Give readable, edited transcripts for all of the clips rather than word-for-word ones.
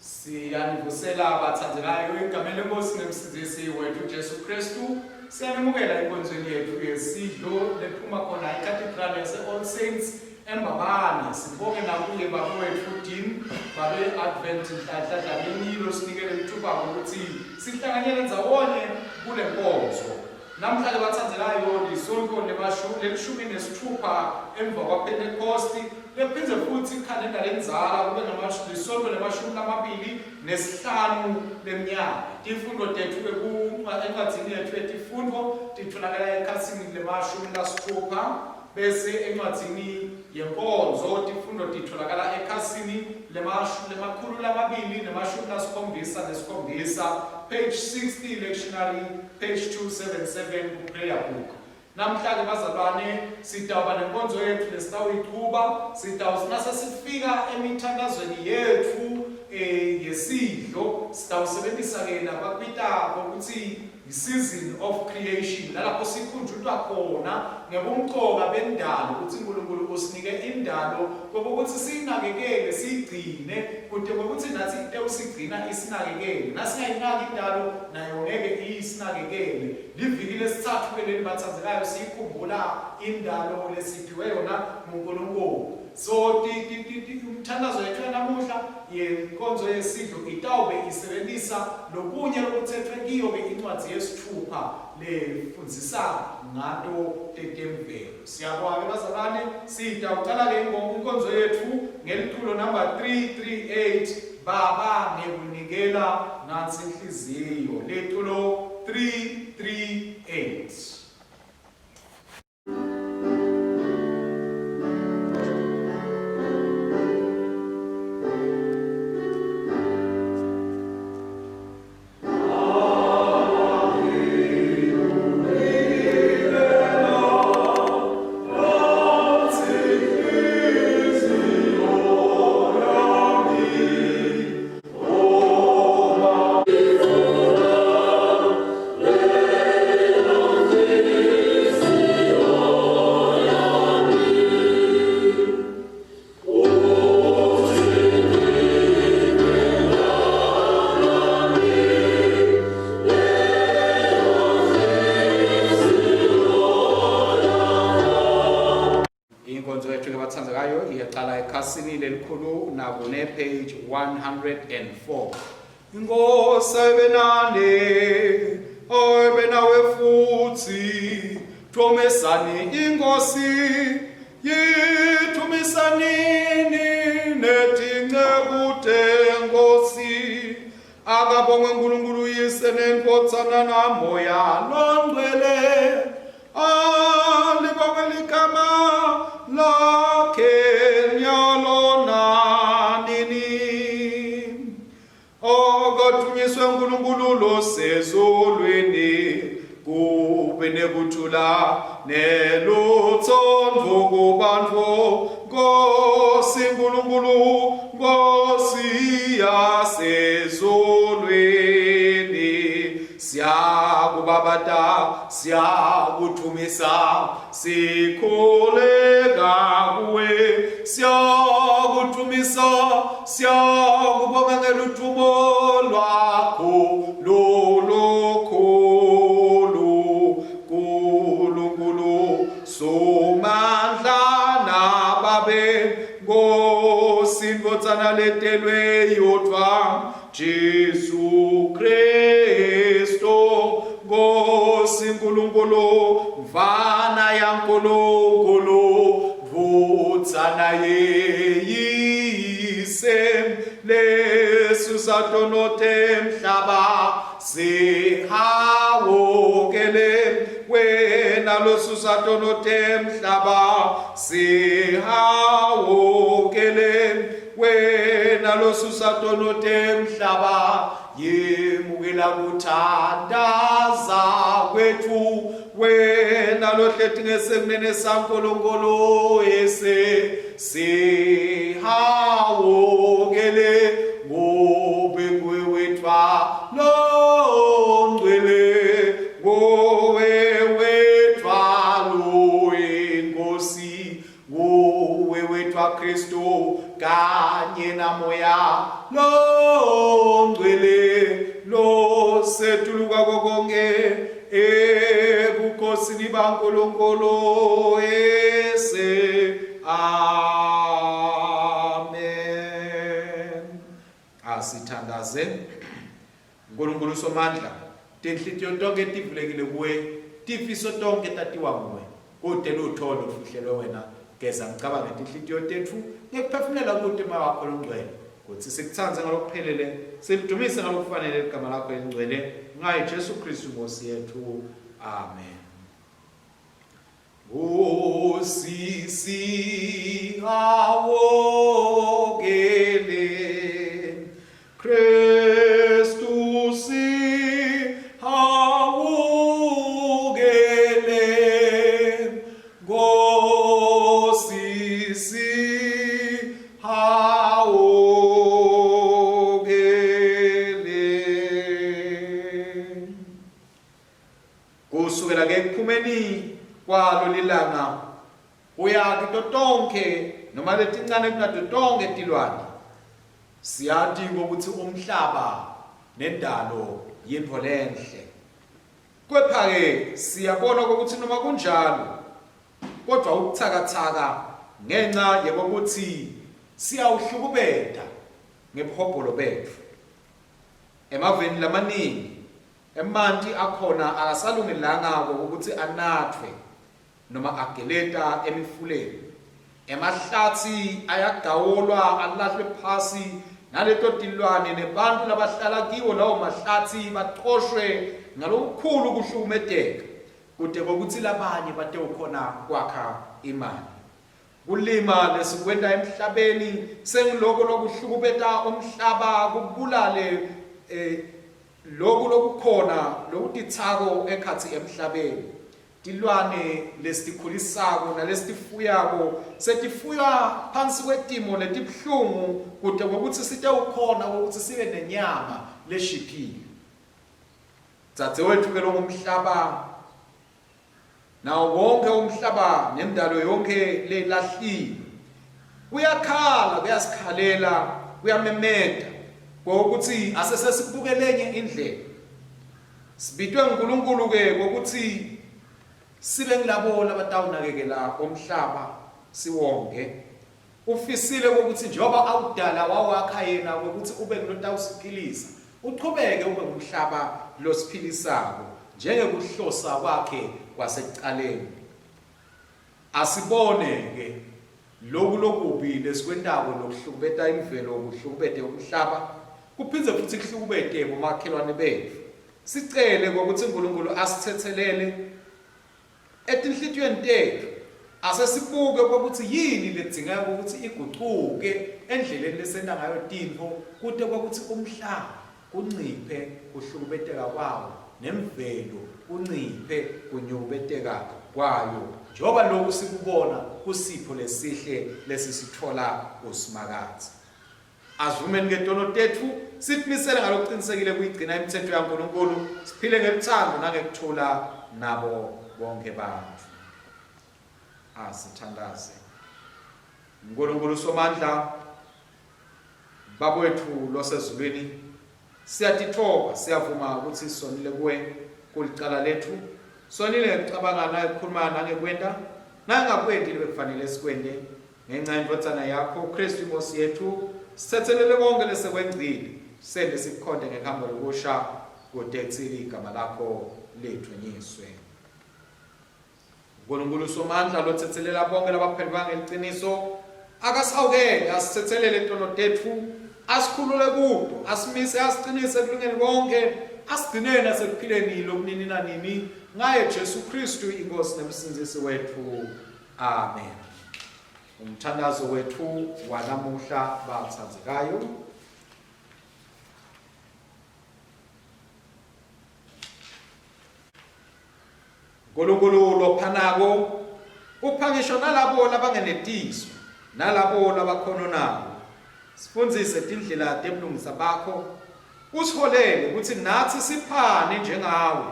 Siyanivusela bathandekayo egameni lenkosi nemsindisi wethu Jesu Kristu. Siyanimukela enkonzweni yethu yesidlo lephuma khona eCathedral yase-All Saints eMbabane. Sibonge nakuye baba wethu Dean babe Advent Nhlanhla Dlamini losinikele lithuba ukuthi sihlanganyele ndzawonye kule nkonzo. Namhla-ke bathandekayo lisonto lelishumi nesithupha emva kwaPhentekosti lephindze futhi ikhalenda lenzala kube lisonto lemashumi lamabili nesihlanu leminyaka. Tifundo tethu-ke encwadzini yethu yetifundo titfolakala ekhasini lemashumi lasithupha bese encwadzini yenkonzo tifundo titfolakala ekhasini lemakhulu lamabili nemashumi lasikhombisa nesikhombisa page 60 lectionary page 277 ku-prayer book. Namhla-ke bazalwane sitawuba nenkonzo yethu lesitawuyichuba sitawuthi nasesifika emithandazweni yethu eh yesidlo sitawusebenzisa-ke labakubitako ukuthi i-season of creation nalapho sikhunjutwa khona ngebumcoka bendalo ukuthi uNkulunkulu usinike indalo kokuthi siyinakekele siyigcine kude kokuthi nathi itewusigcina isinakekele nasingayinaki indalo nayo ngeke isinakekele liviki lesithathu ke leli bathandekayo siyikhumbula indalo lesiphiwe yona nguNkulunkulu so umthandazo yethu yanamuhla yenkonzo yesidlo itawube isebenzisa lokunye lokuthethwe kiyo-ke incwadi yesithupha lefundzisa ngato tetemvelo. Siyabonga-ke bazalwane, sitawucala-ke inkonzo yethu ngeliculo number 338 Baba ngikunikela nansi inhliziyo. Liculo 338. Inkonzo yethu ke iyaqala ekhasini lelikhulu nakune page 104. Inkosi ayibe nani, ayibe nawe futhi, thomesani inkosi, yithumisanini netinceku tenkosi. Akabongwe uNkulunkulu uYise neNkotsana naMoya loNgcwele. Alibongwe ligama lakhe nyalo nanini. Akadunyiswe uNkulunkulu losezulwini kube nekuthula nelutsandvo kubantfu Nkosi Nkulunkulu Nkosi yasezulwini siyakubabata siyakuthumisa sikhuleka kuwe siyakuthumisa siyakubonga ngeluthumo lwakho lolukhulu Nkulunkulu somandla nababe Nkosi Ndvodzana letelwe yodvwa Jesu Kristu Nkosi Nkulunkulu Mvana yaNkulunkulu Ndvodzana yeyise lesusa tono temhlaba sihawukele wena losusa tono temhlaba sihawukele wena losusa tono temhlaba yemukela kuthandaza kwethu wena lohleti ngesekunene saNkulunkulu yese sihawukele ngobe nguwe wedvwa longcwele nguwe wedvwa loyinkosi nguwe wedvwa Kristu kanye namoya longcwele. Ebukhosini baNkulunkulu ese. Amen. Asithandaze. Nkulunkulu Somandla, tinhlitiyo tonkhe tivulekile kuwe, tifiso tonkhe tatiwa nguwe. Kute lutho lokufihlelwe wena. Geza ngicabange tinhlitiyo tetfu ngekuphefumulela kute Moya wakho longcwele, kutsi sikutsandze ngalokuphelele, silidumise ngalokufanele ligama lakho lelingcwele, ngaye Jesu Khristu iNkhosi yetfu. Amen. Nkosi sihawukele, Kristu sihawukele, Nkosi sihawukele. Kusukela ke ekuphumeni kwalo lilanga kuya kito tonkhe noma letincane kunato tonkhe tilwane. Siyati ukuthi umhlaba nendalo yintfo lenhle. Kepha-ke siyabona ukuthi noma kunjalo kodvwa ubutsakatsaka ngenca yekokuthi siyawuhlukubeta ngebuhobholo betfu. Emaveni lamaningi Emanti akhona akasalungelanga kwekutsi anatfwe noma ageleta emifuleni. Emahlatsi ayagawolwa alahlwe phasi naleto tilwane nebantfu labahlala kiwo lawo mahlatsi bacoshwe ngalokukhulu kuhlukumeteka kute kwekutsi labanye batewukhona kwakha imali. Kulima lesikwenta emhlabeni sengiloko lokuhlukubeta umhlaba kubulale eh, Loku lokukhona lokutitsako ekhatsi emhlabeni, tilwane lesitikhulisako nalesitifuyako setifuywa phansi kwetimo letibuhlungu kute kwekutsi sitewukhona kwekutsi sibe nenyama leshiphile. Dzadzewetfu-ke longumhlaba Nawo wonke umhlaba nendalo yonke lelahliwe kuyakhala, kuyasikhalela, kuyamemeta kokuthi asesesibuke lenye indlela. Sibitwe nguNkulunkulu ke kokuthi sibe ngilabo labatawunakekela umhlaba siwonge. Ufisile ukuthi njengoba awudala wawakha yena ukuthi ube ngulotawusiphilisa, uchubeke ube ngumhlaba losiphilisako njengekuhlosa kwakhe kwasekucaleni. Asibone-ke loku lokubi lesikwentako lokuhlukubeta imvelo kuhlukubete umhlaba kuphindze futsi kuhlukubete bomakhelwane betfu. Sicele kwekutsi Nkulunkulu asitsetselele Etinhlitiyweni tetfu, ase sibuke kwekutsi yini ledzingeka kwekutsi igucuke endleleni lesenta ngayo tintfo kute kwekutsi umhlaba kunciphe kuhlukubeteka kwawo nemvelo kunciphe kunyukubeteka kwayo, njengoba loku sikubona kusipho lesihle lesisitfola kuSimakadze. Asivumeni ke tono tetfu, sitimisele ngalokucinisekile kuyigcina imitsetfo yaNkulunkulu, siphile ngelutsandvo nangekuthula nabo bonkhe bantfu. Asithandaze. Nkulunkulu Somandla, Baba wetfu losezulwini, siyatitfoba, siyavuma ukuthi sonile kuwe kulicala letfu. Sonile ngekucabanga nangekukhuluma nangekwenta, nangakwenti lebekufanele sikwente. Ngenca yeNdvodzana yakho, Kristu iNkhosi yetfu, sitsetselele konke lesekwengcile, sente sikukhonte ngekuhamba lokusha, kute kutsi ligama lakho lidvunyiswe. Nkulunkulu Somandla lotsetselela bonke labaphendvuka ngeliciniso, akasihawukele, asitsetselele tono tetfu, asikhulule kuto, asimise, asicinise ekulungeni konke, asigcinele nasekuphileni lokunini nanini, ngaye Jesu Kristu iNkhosi neMsindzisi wetfu. Amen. Umthandazo wethu wanamuhla bathandzekayo. Nkulunkulu lophanako upha ngisho nalabo labangenetiswa nalabo labakhononako. Sifundzise tindlela tebulungisa bakho, usiholele kutsi natsi siphane njengawe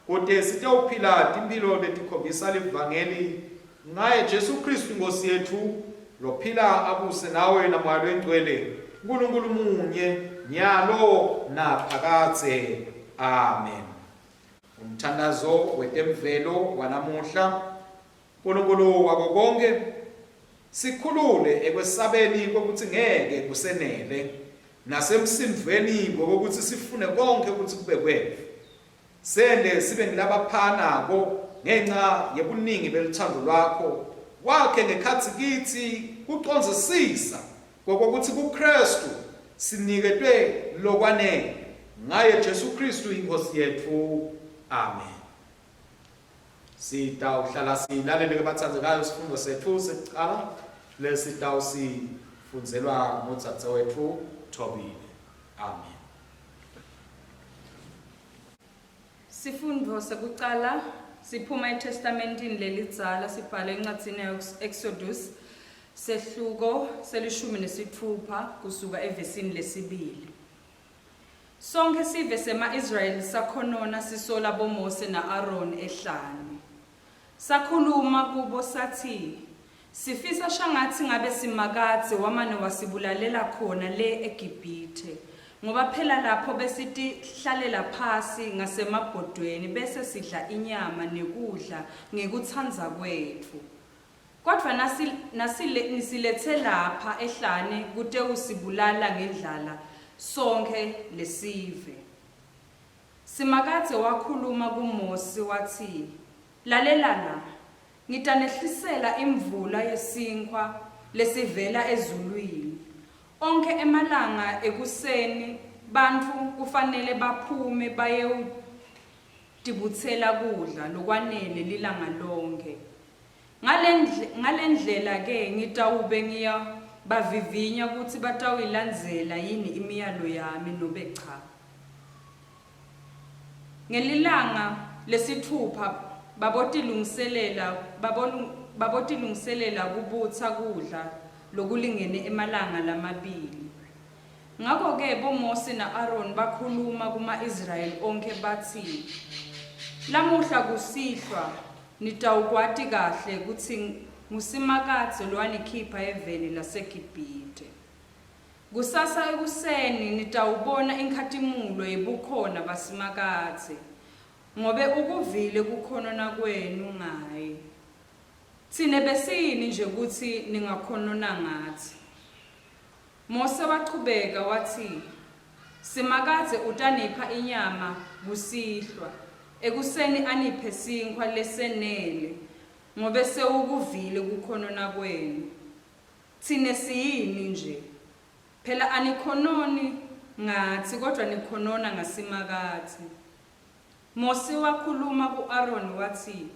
kute sitewuphila timphilo letikhombisa livangeli ngaye Jesu Kristu Nkhosi yetfu, lophila abuse nawe naMoya loyiNgcwele, Nkulunkulu munye, nyalo naphakadze. Amen. Umthandazo wetemvelo wanamuhla. Nkulunkulu wako konke, sikhulule ekwesabeni kokuthi ngeke kusenele nasemsindvweni wokuthi sifune konke ukuthi kube kwetfu. Sende sibe ngilabaphanako ngenxa yebuningi beluthando lwakho, wakhe ngekhatsi kitsi kucondzisisa kokuthi kuKristu siniketwe lokwanele ngaye Jesu Kristu iNkosi yetfu. Amen. Sitawuhlala silalele ke bathandzekayo sifundo setfu sekucala lesitawusifundzelwa ngudzadzewetfu Thobile. Amen. Sifundvo sekucala siphuma eTestamentini lelidzala sibhalwe encwadzini ya-Exodus sehluko selishumi nesitfupha kusuka evesini lesibili. Sonkhe sive sema-Israyeli sakhonona sisola boMose na-Aroni ehlane. Sakhuluma kubo satsi, Sifisa shangatsi ngabe Simakadze wamane wasibulalela khona le eGibhithe, ngoba phela lapho besitihlalela phasi ngasemabhodweni bese sidla inyama nekudla ngekutsandza kwetfu. Kodvwa nasi, nasi nisiletse lapha ehlane kutewusibulala ngendlala sonkhe lesive. Simakadze wakhuluma kuMosi, watsi, Lalela la, ngitanehlisela imvula yesinkhwa lesivela ezulwini. Onkhe emalanga ekuseni bantfu kufanele baphume bayewutibutsela kudla lokwanele lilanga lonkhe. Ngalendlela-ke ngitawube ngiyabavivinya kutsi batawuyilandzela yini imiyalo yami nobe cha. Ngelilanga lesitfupha babotilungiselela babotilungiselela kubutsa kudla lokulingene emalanga lamabili. Ngako-ke boMosi na-Aroni bakhuluma kuma-Israyeli onkhe batsi, Lamuhla kusihlwa nitawukwati kahle kutsi nguSimakadze lowanikhipha eveni laseGibhithe. Kusasa ekuseni nitawubona inkhatimulo yebukhona baSimakadze, ngobe ukuvile kukhonona kwenu ngaye. Tsine besiyini nje kutsi ningakhonona ngatsi? Mose wachubeka watsi, Simakadze utanipha inyama kusihlwa, ekuseni aniphe sinkhwa lesenele, ngobe sewukuvile kukhonona kwenu. Tsine siyini nje? Phela anikhononi ngatsi, kodvwa nikhonona ngaSimakadze. Mosi wakhuluma ku-Aroni watsi,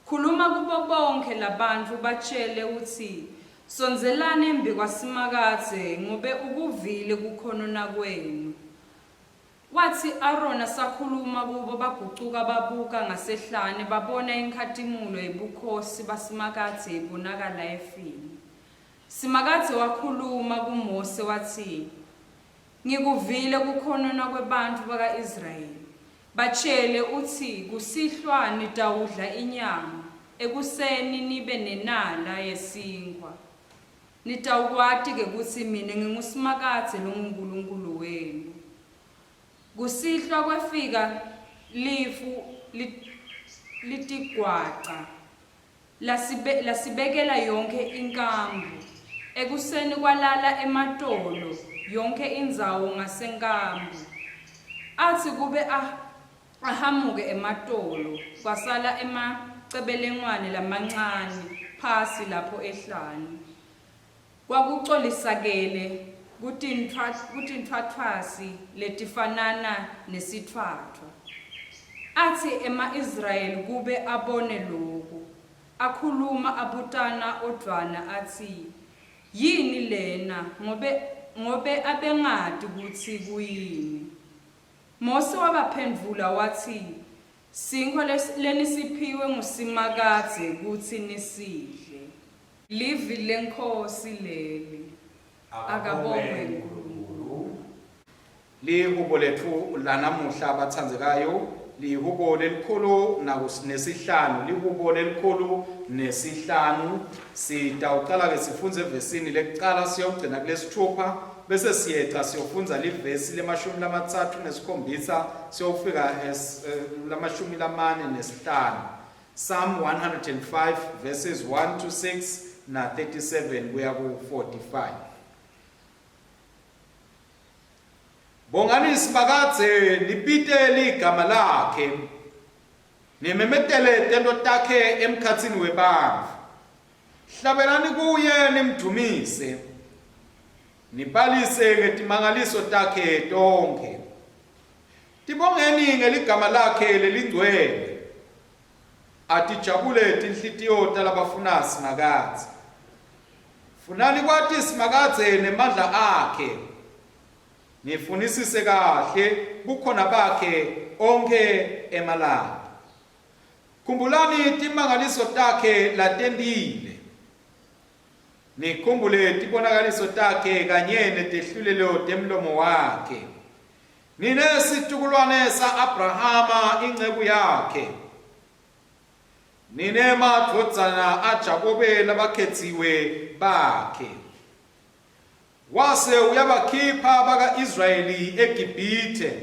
Khuluma kubo bonkhe labantfu ubatjele utsi, Sondzelani embikwaSimakadze, ngobe ukuvile kukhonona kwenu. Watsi Aroni asakhuluma kubo, bagucuka babuka ngasehlane, babona inkhatimulo yebukhosi baSimakadze ibonakala efini. Simakadze wakhuluma kuMose watsi, Ngikuvile kukhonona kwebantfu baka-Israyeli. Batjele utsi, Kusihlwa nitawudla inyama, ekuseni nibe nenala yesinkhwa. Nitawukwati-ke kutsi mine nginguSimakadze longuNkulunkulu wenu. Kusihlwa kwefika lifu litigwaca, lasibekela yonkhe inkambu. Ekuseni kwalala ematolo yonkhe indzawo ngasenkambu. Atsi kube ahamuke ematolo, kwasala emacebelengwane lamancane phasi lapho ehlane. Kwakucolisakele kutintfwatfwasi letifanana nesitfwatfwa. Atsi ema-Israyeli kube abone loku, akhuluma abutana odvwana atsi, Yini lena? Ngobe, ngobe abengati kutsi kuyini. Mosi wabaphendvula watsi, Sinkhwa lenisiphiwe nguSimakadze kutsi nisidle. Livi leNkhosi leli. Akabongwe Nkulunkulu. Lihubo letfu lanamuhla batsandzekayo lihubo lelikhulu nesihlanu lihubo lelikhulu nesihlanu sitawucala ke sifundze evesini lekucala siyawugcina kulesithupha. bese siyeca siyofundza livesi lemashumi lamatsatfu nesikhombisa siyofika eh, lamashumi lamane nesihlanu. Psalm 105 verses 1 to 6 na 37 kuya ku 45. Bongani Simakadze nibite ligama lakhe nimemetele tento takhe emkhatsini webantfu. Hlabelani kuye nimdvumise nibalise ngetimangaliso takhe tonkhe. Tibongeni ngeligama lakhe lelingcwele. Atijabule tinhlitiyo talabafuna Simakadze. Funani kwati Simakadze nemandla akhe. Nifunisise kahle bukhona bakhe onkhe emalanga. Khumbulani timangaliso takhe latentile. Nikhumbule tibonakaliso takhe kanye netehlulelo temlomo wakhe. Nine situkulwane sa-Abrahama inceku yakhe. Nine madvodzana aJakobe labakhetsiwe bakhe. Wase uyabakhipha baka-Israyeli eGibhithe,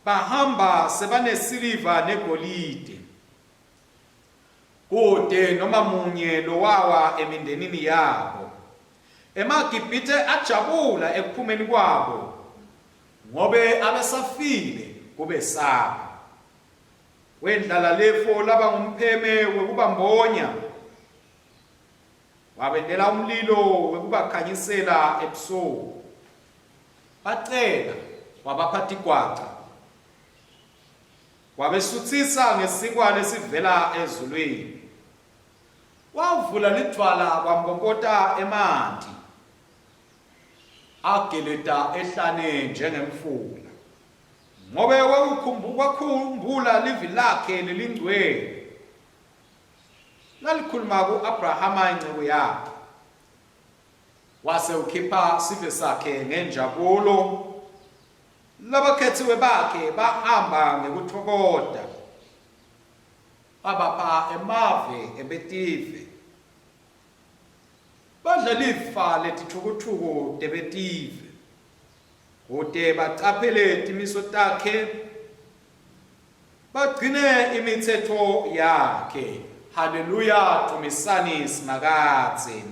bahamba sebanesiliva negolide. Kute noma munye lowawa emindenini yabo. EmaGibhithe ajabula ekuphumeni kwabo, ngobe abesafile kubesaba. Wendlala lefo laba ngumpheme wekubambonya, wabentela umlilo wekubakhanyisela ebusuku. Bacela, wabapha tigwaca. Wabesutsisa ngesinkwa lesivela ezulwini. Wavula lidvwala kwampompota emanti, ageleta ehlane njengemfula. Ngobe wakhumbula livi lakhe lelingcwele lalikhuluma ku-Abrahama inceku yakhe. Wase ukhipha sive sakhe ngenjabulo. Labakhetsiwe bakhe bahamba ngekutfokota, babapha emave ebetive. Badla lifa letitfukutfuku tebetive, kute bacaphele timiso takhe, bagcine imitsetfo yakhe. Haleluya, dvumisani Simakadze.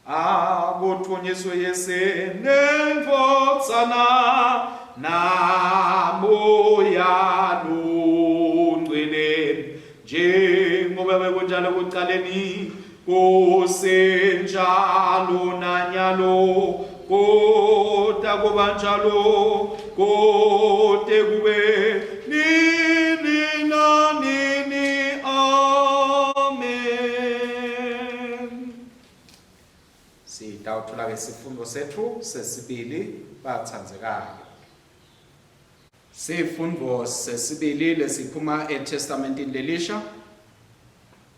Akudvunyiswe Yise neNdvodzana naMoya Longcwele, njengoba bekunjalo ekucaleni, kusenjalo nanyalo, kotakuba njalo kote kube nini nanini. Amen. Sitawuthola-ke sifundo sethu sesibili bathandzekayo. Sifundo sesibili lesiphuma eTestamentini lelisha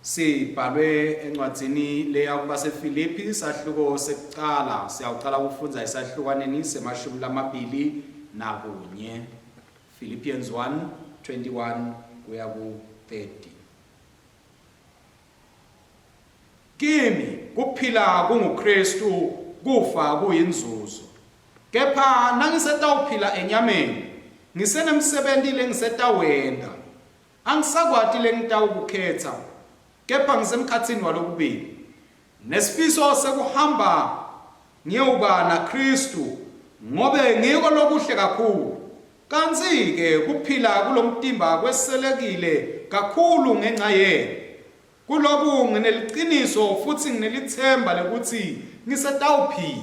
sibhalwe encwadzini leya kubaseFilipi sahluko sekucala siyawucala kufundza esahlukwaneni semashumi lamabili nakunye Philippians 1 21 kuya ku 30 Kimi kuphila kunguKristu, kufa kuyinzuzo. Kepha nangisetawuphila enyameni, ngisenemsebenti lengisetawenta. Angisakwati lengitawukukhetsa, kepha ngisemkhatsini walokubili. Nesifiso sekuhamba ngiyewuba naKhristu, ngobe ngiko lokuhle kakhulu. Kantsi-ke kuphila kulomtimba kweselekile kakhulu ngenca yenu. Kuloku ngineliciniso futsi nginelitsemba lekutsi ngisetawuphila.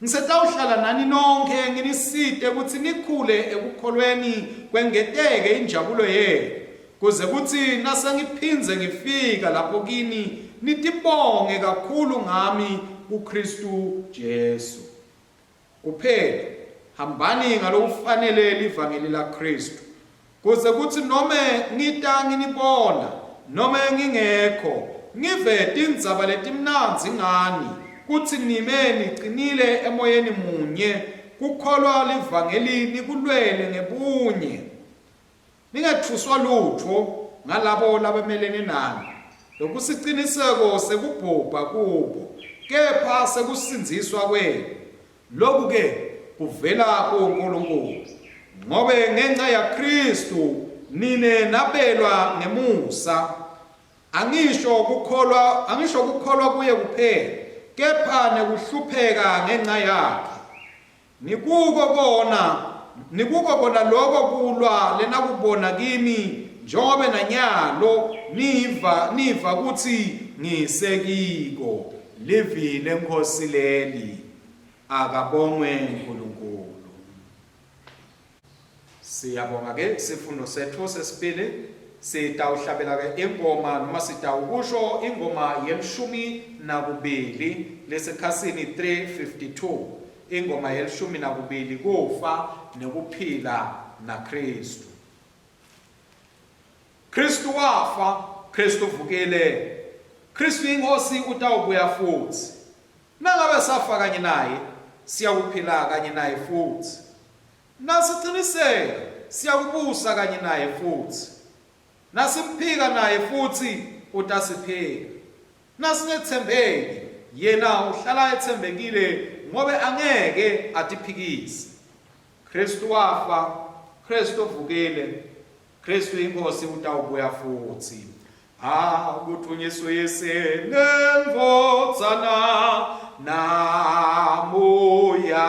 Ngisetawuhlala nani nonkhe nginisite kutsi nikhule ekukholweni kwengeteke injabulo yenu, kuze kutsi nasengiphindze ngifika lapho kini nitibonge kakhulu ngami kuKhristu Jesu. Kuphela, hambani ngalokufanele livangeli laKhristu, kuze kutsi nome ngita nginibona, nome ngingekho, ngive tindzaba letimnandzi ngani, kutsi nime nicinile emoyeni munye, kukholwa livangeli nikulwele ngebunye. Ningetfuswa lutfo ngalabo labamelene nani, lokusiciniseko sekubhubha kubo, kepha sekusindziswa kwenu. Loku-ke kuvela kuNkulunkulu. Ngobe ngenxa yaKristu nine nabelwa ngemusa. Angisho kukholwa, angisho kukholwa kuye kuphela, kepha nekuhlupheka ngenxa yakhe. Nikuko kona, nikuko kona loko kulwa lenakubona kimi, njengobe nanyalo niva, niva kutsi ngisekiko. Livi leNkhosi leli. Akabongwe Nkulunkulu. Siyabonga ke sifundo sethu sesibili sitawuhlabela ke ingoma noma sitawukusho ingoma yelishumi nakubili lesekhasini 352 ingoma yelishumi nakubili kufa nekuphila naKristu. Kristu wafa, Kristu uvukile. Kristu inkosi utawubuya futsi. Nangabe safa kanye naye, siyakuphila kanye naye futsi. Nasiciniseka, siyakubusa kanye naye futsi. Nasimphika naye futsi, utasiphika. Nasingetsembeki, yena uhlala etsembekile ngobe angeke atiphikise. Khristu wafa, Khristu uvukile, Kristu iNkhosi utawubuya futsi. Akudvunyiswe Yise neNdvodzana naMoya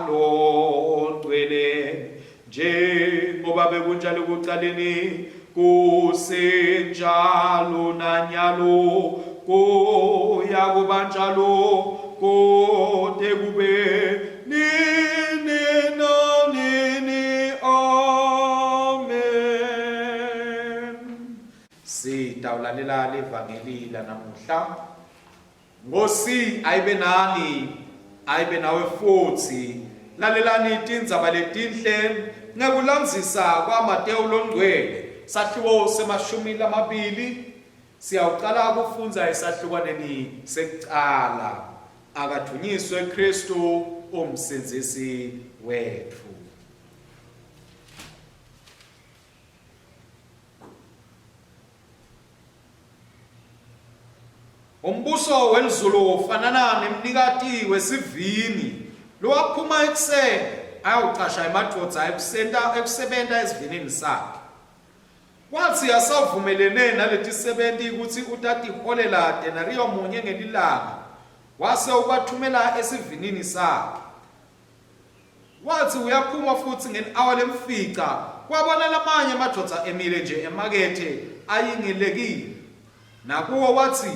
loNgcwele, njengoba bekunjalo ekucaleni, kusenjalo nanyalo, kuya kuba njalo kute kube nini nanini. Amen. Sitawulalela livangeli lanamuhla. Nkosi ayibe nani, ayibe nawe futsi. Lalelani tindzaba letinhle ngekulandzisa kwaMatewu longcwele, sahluko semashumi lamabili. Siyawucala kufundza esahlukwaneni sekucala. Akadvunyiswe Kristu umsindzisi wetfu. Umbuso welizulu ufanana nemnikati wesivini lowaphuma ekuseni ayawucasha emadvodza ekusenta ekusebenta esivinini sakhe. Watsi asavumelene naletisebenti kutsi utatiholela denariyo munye ngelilanga, wase ubatfumela esivinini sakhe. Watsi uyaphuma futsi ngeli-awa lemfica, wabona lamanye emadvodza emile nje emakethe ayingelekile. Nakuwo watsi,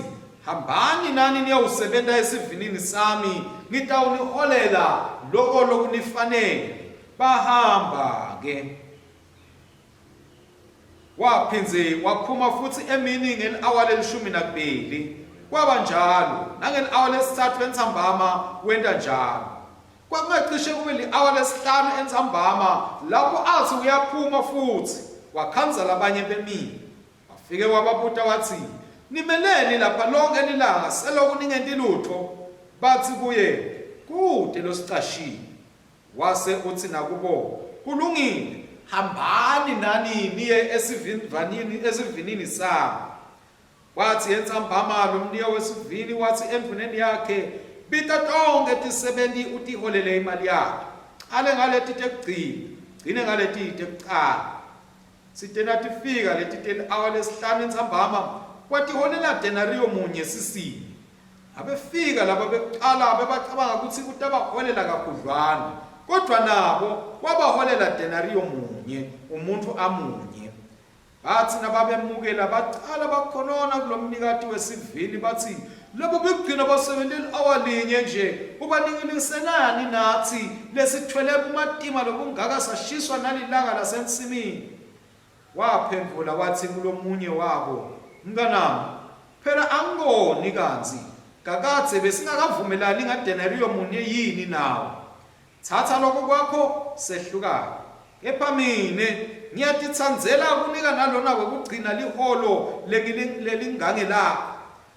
Hambani nani niyewusebenta esivinini sami, ngitawuniholela loko lokunifanele. Bahamba-ke. Waphindze waphuma futsi emini ngeli-awa lelishumi nakubili. Kwaba njalo nangeli-awa lesitsatfu entsambama wenta njalo. Kwakungacishe kube li-awa lesihlanu entsambama lapho atsi uyaphuma futsi wakhandza labanye bemile. Wafike wababuta watsi, Nimeleni lapha lonkhe lilanga seloku ningenti lutfo? Batsi kuye, Kute losicashile. Wase utsi nakubo, Kulungile, hambani nani niye esivinvanini esivinini sami. Kwatsi entsambama lomniyo wesivini watsi endvuneni yakhe, Bita tonkhe tisebenti utiholele imali yato, cale ngaleti tekugcina, gcine ngaleti tekucala. Site natifika leti teli-awa lesihlanu entsambama, watiholela denariyo munye sisini. Abefika laba bekucala bebacabanga kutsi utabaholela kakhudlwana, kodvwa nabo wabaholela denariyo munye, umuntfu amunye. Batsi nababemukela bacala bakhonona kulomnikati wesivini batsi, Labo bekugcina basebente li-awa linye nje, ubaningilingiselani natsi lesitfwele bumatima lobungaka sashiswa nalilanga lasensimini? Waphendvula watsi kulomunye wabo, Mnganami, phela angikoni kantsi, kakadze besingakavumelani ngadenariyo munye yini nawe? Tsatsa loko kwakho, sehlukane. Kepha mine ngiyatitsandzela kunika nalona wekugcina liholo lelingangelakho.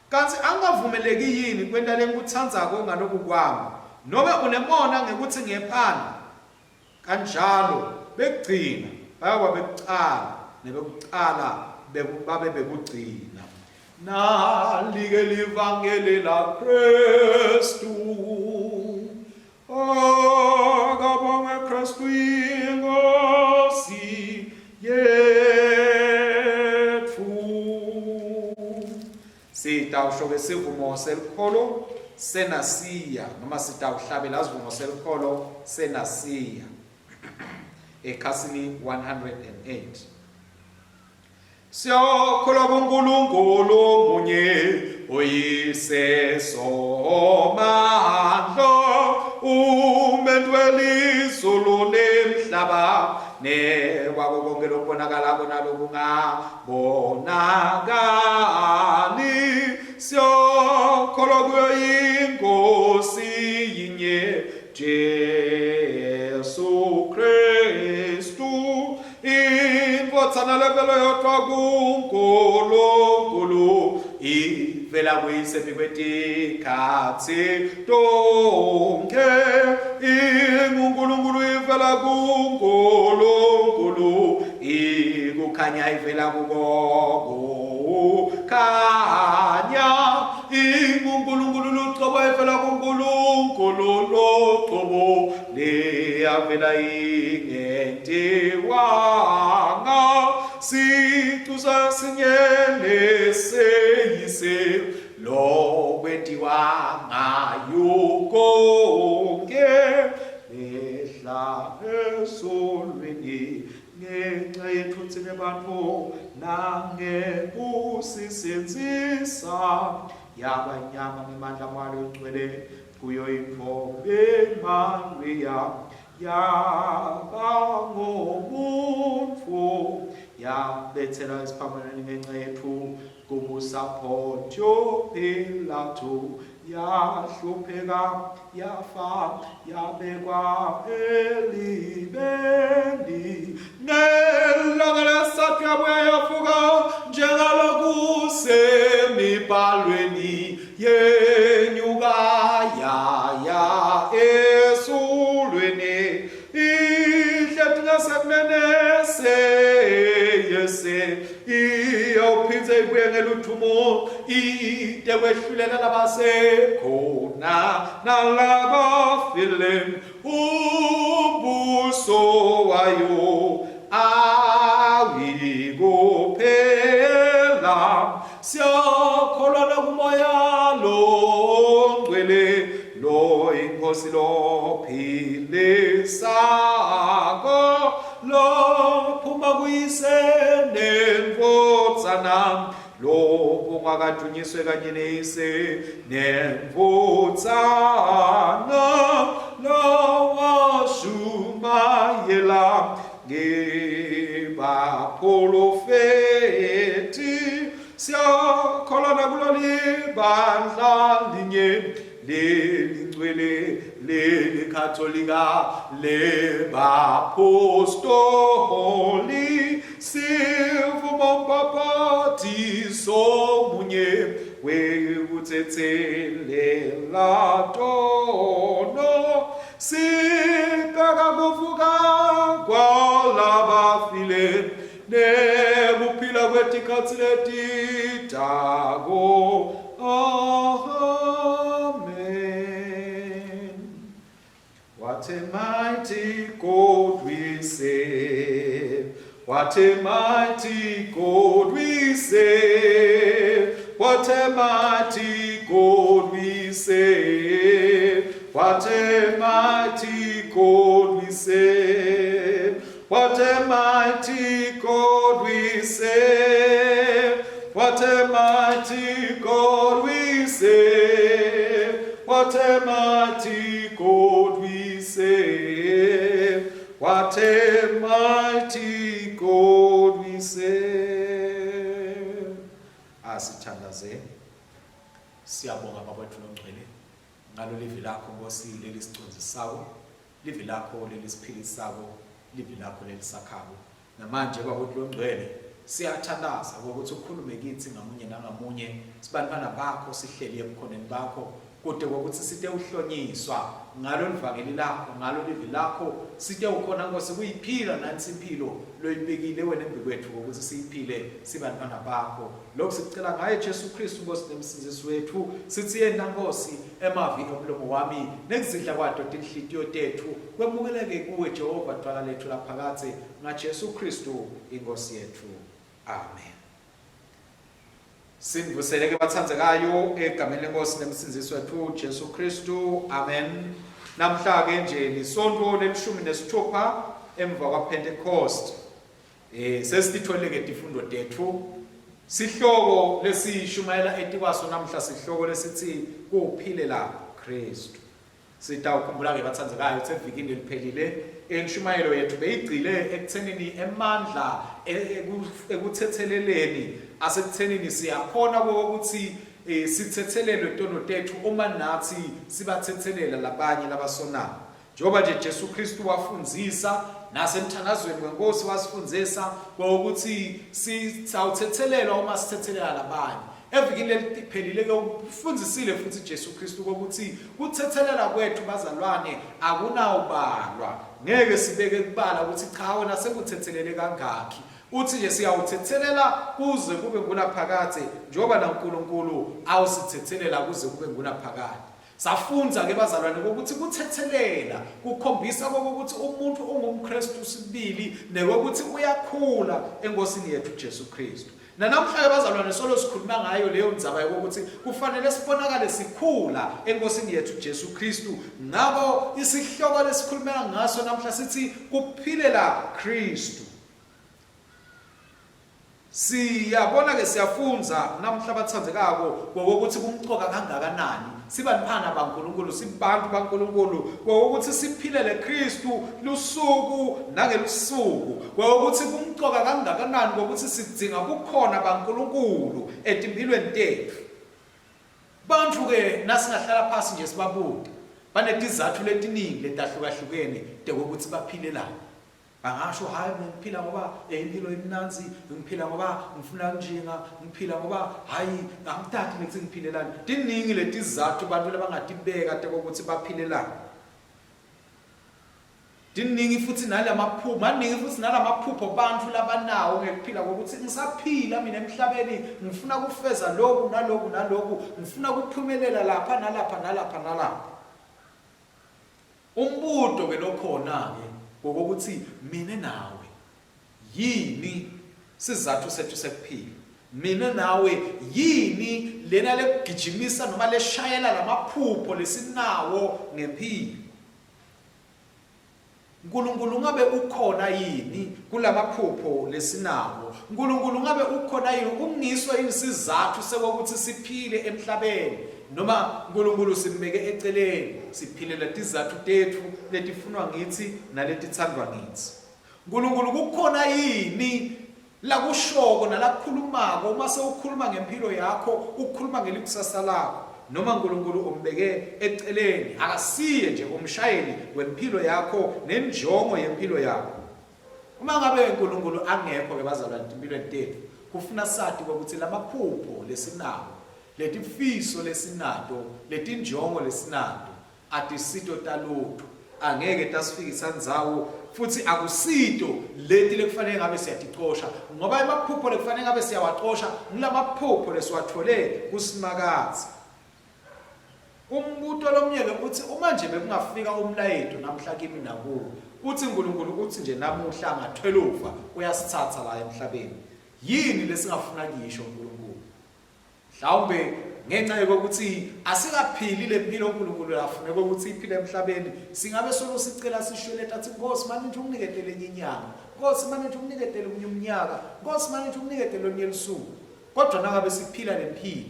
Kantsi angikavumeleki yini kwenta lengikutsandzako ngaloku kwami? Nobe unemona ngekutsi ngiyephana? Kanjalo bekugcina bayoba bekucala, nebekucala babe bekugcina. Nali-ke livangeli laKhristu. Akabongwe. Siyabonga Kristu inkosi yetfu. Sitawusho-ke sivumo selukholo senasiya noma sitawuhlabela sivumo selukholo senasiya ekhasini 108. Siyakholwa kuNkulunkulu munye uyise somandla umentu welizulu nemhlaba nekwako konke lokubonakalako nalokungabonakali. Siyakholwa kuyo inkosi yinye Jesu Kristu Indvodzana levela yodvwa kuNkulunkulu ivela kuyise kwetikhatsi tonkhe inguNkulunkulu ivela kuNkulunkulu ikukhanya ivela kuko kukhanya inguNkulunkulu lucobo ivela kuNkulunkulu lucobo leyavela ingentiwanga sicu sasinye neseyise lokwentiwa ngayo konke lehla esolweni ngenxa yethu thina bantu nangekusisinzisa yaba inyama ngemandla mwalo ngcwele kuyo intfombi Mariya yaba ngumuntfu yabethelwa esiphambanweni ngenxa yetfu kubusa Pontio Pilato yahlupheka yafa yabekwa elibeni ngelanga lesathu yabuya yavuka njengalokusemibhalweni Yenyuka yaya esulwini ihleti ngasekunene seyese iyawuphindze ibuye ngeluthumo ite kwehlulela labasekhona nalabafile umbuso wayo awikuphela siyakholwa nakumoya longcwele lo inkosi lophilisako lophuma kuyise nendvodzana lobungakadunyiswe kanye neyise nemvutsana lowashumayela ngebaprofeti siyakholwa nakulo libandla linye lelingcwele lelikatholika lebapostoli Sivuma umbhabhatiso munye wekutsetselela tono sibheka kuvuka kwalabafile nekuphila kwetikhatsi letitako. Amen. What a mighty God we serve. What a mighty God we serve. What a mighty God we serve. What a mighty God we serve. What a mighty God we serve. What a mighty God we serve. What a mighty God we serve. What a mighty God we serve. Asithandaze. Siyabonga Baba wethu longcwele ngalo livi lakho Nkosi lelisicondzisako, livi lakho lelisiphilisako, livi lakho lelisakhako. Namanje Baba wethu longcwele siyathandaza ukuthi ukhulume kithi ngamunye nangamunye sibantwana bakho sihleli ebukhoneni bakho. kute kwekutsi sitewuhlonyiswa ngalo livangeli lakho, ngalo livi lakho, sitewukhona Nkosi kuyiphila nansi imphilo loyibekile wena embikwetfu kwekutsi siyiphile sibantfwana bakho. Lokhu sikucela ngaye Jesu Kristu Nkosi nemsindzisi wetfu. Sitsi yena Nkosi emavi omlomo wami nekuzidla kwato tinhlitiyo tetfu kwemukeleke kuwe Jehova dvwala letfu laphakadze ngaJesu Kristu iNkhosi yetfu. Amen. Sinivuseleke bathandzekayo egameni lenkosi nemsindzisi wetfu Jesu Kristu. Amen. Namhla ke nje lisonto lelishumi nesithupha emva kwaPentecost. Eh sesititholile ke tifundo tetfu. Sihloko lesishumayela etikwaso namhla sihloko lesithi kuphilela Kristu. Sitawukhumbula-ke batsandzekayo ukuthi evikini leliphelile inshumayelo yethu beyigcile ekuthenini emandla e, ekuthetheleleni asekuthenini siyakhona kokuthi eh, sithethelelwe tono tethu uma nathi sibathethelela labanye labasonayo. Njengoba nje Jesu Kristu wafundzisa nasemthandazweni wenkosi wasifundisa ukuthi sitawuthethelelwa uma sithethelela labanye. Evikini leliphelile ke ufundisile futhi Jesu Kristu ukuthi kuthethelela kwethu bazalwane akunawubalwa. Ngeke sibeke kubala ukuthi cha wena sekuthethelele kangakhi. Uthi nje siyawuthethelela kuze kube ngunaphakadze njengoba naNkulunkulu awusithethelela kuze kube ngunaphakade. Safundza ke bazalwane ukuthi kuthethelela kukhombisa kokuthi umuntu ungumKristu sibili nekokuthi uyakhula enkosini yethu Jesu Kristu. Nanamhla ke bazalwane solo sikhuluma ngayo leyo ndzaba yokuthi kufanele sibonakale sikhula enkosini yethu Jesu Kristu. Ngakho isihloko lesikhulumela ngaso namhla sithi kuphilela Kristu. Siyabona ke siyafundza namhla batsandzekako ngokuthi kumcoka kangakanani sibantfwana baNkulunkulu sibantu baNkulunkulu ngokuthi siphilele Kristu lusuku nangelusuku ngokuthi kumcoka kangakanani ngokuthi sidzinga bukhona baNkulunkulu etimphilweni tetfu. Bantfu ke nasingahlala phasi nje sibabuke banetizatfu letiningi letahlukahlukene tekokuthi baphilelani. Bangasho hayi mina ngiphila ngoba eh, impilo imnandzi, ngiphila ngoba ngifuna kunjinga, ngiphila ngoba hayi angitati nekuthi ngiphilelani. Tiningi letizatfu bantfu labangatibeka tekokuthi baphilelani. Tiningi futhi nalamaphupho, maningi futhi nalamaphupho bantfu labanawo ngekuphila kokuthi ngisaphila mina emhlabeni ngifuna kufeza loku naloku naloku, ngifuna kuphumelela lapha nalapha nalapha nalapha. Umbuto ke lokhona ke ngokokuthi mina nawe yini sizathu sethu sekuphila? Mina nawe yini lena lekugijimisa noma leshayela lamaphupho lesinawo ngempilo? Nkulunkulu ngabe ukhona yini kulamaphupho lesinawo? Nkulunkulu ngabe ukhona yini ungiswa yini sizathu sekokuthi siphile emhlabeni noma Nkulunkulu simbeke eceleni siphilela tizathu tetfu letifunwa ngitsi naletithandwa ngitsi? Nkulunkulu kukhona yini Lakushoko nalakukhulumako uma sewukhuluma ngempilo yakho ukhuluma ngelikusasa lakho noma Nkulunkulu umbeke eceleni akasiye nje umshayeli wempilo yakho nenjongo yempilo yakho. Uma ngabe uNkulunkulu angekho ke bazalwane empilweni tethu kufuna sati ukuthi lamaphupho lesinawo letifiso lesinato letinjongo lesinato Atisito talutho, angeke tasifikisa ndzawo futsi akusito leti lekufanele ngabe siyaticosha ngoba emaphupho lekufanele ngabe siyawacosha ngulamaphupho lesiwatfole kuSimakadze. Umbuto lomnye-ke utsi uma nje bekungafika umlayeto namhla kimi nakuwe utsi Nkulunkulu utsi nje namuhla ngathwelufa uyasitsatsa la emhlabeni yini lesingafuna kuyisho Nkulunkulu? Mhlawumbe ngenxa yokuthi asikaphili le mpilo uNkulunkulu afuneka ukuthi iphile emhlabeni, singabe solo sicela sishweleta athi Nkosi manje nje unginiketele enye inyanga, Nkosi manje nje unginiketele omunye umnyaka, Nkosi manje nje unginiketele olunye lusuku. Kodwa nangabe siphila le mpilo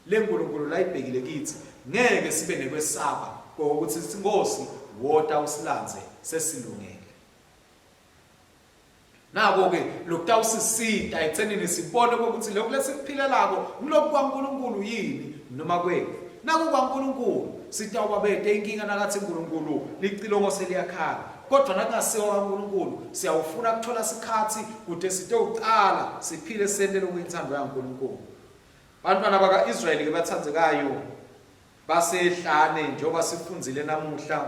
le Nkulunkulu layibhekile kithi, ngeke sibe nekwesaba kokuthi sithi Nkosi wota usilandze sesilungele. Nako-ke lokutawusisita ekuthenini sibone ukuthi lokhu lesikuphilelako ngilokhu kwaNkulunkulu yini noma kwethu. Naku kwaNkulunkulu sitawuba bete inkinga nakathi uNkulunkulu licilongo seliyakhala. Kodwa nakungasiwo kaNkulunkulu siyawufuna kuthola sikhatsi kute sitewucala siphile sente lokuyintsandvo yaNkulunkulu. Bantwana baka-Israyeli-ke batsandzekayo. Basehlane njengoba sifundzile namuhla,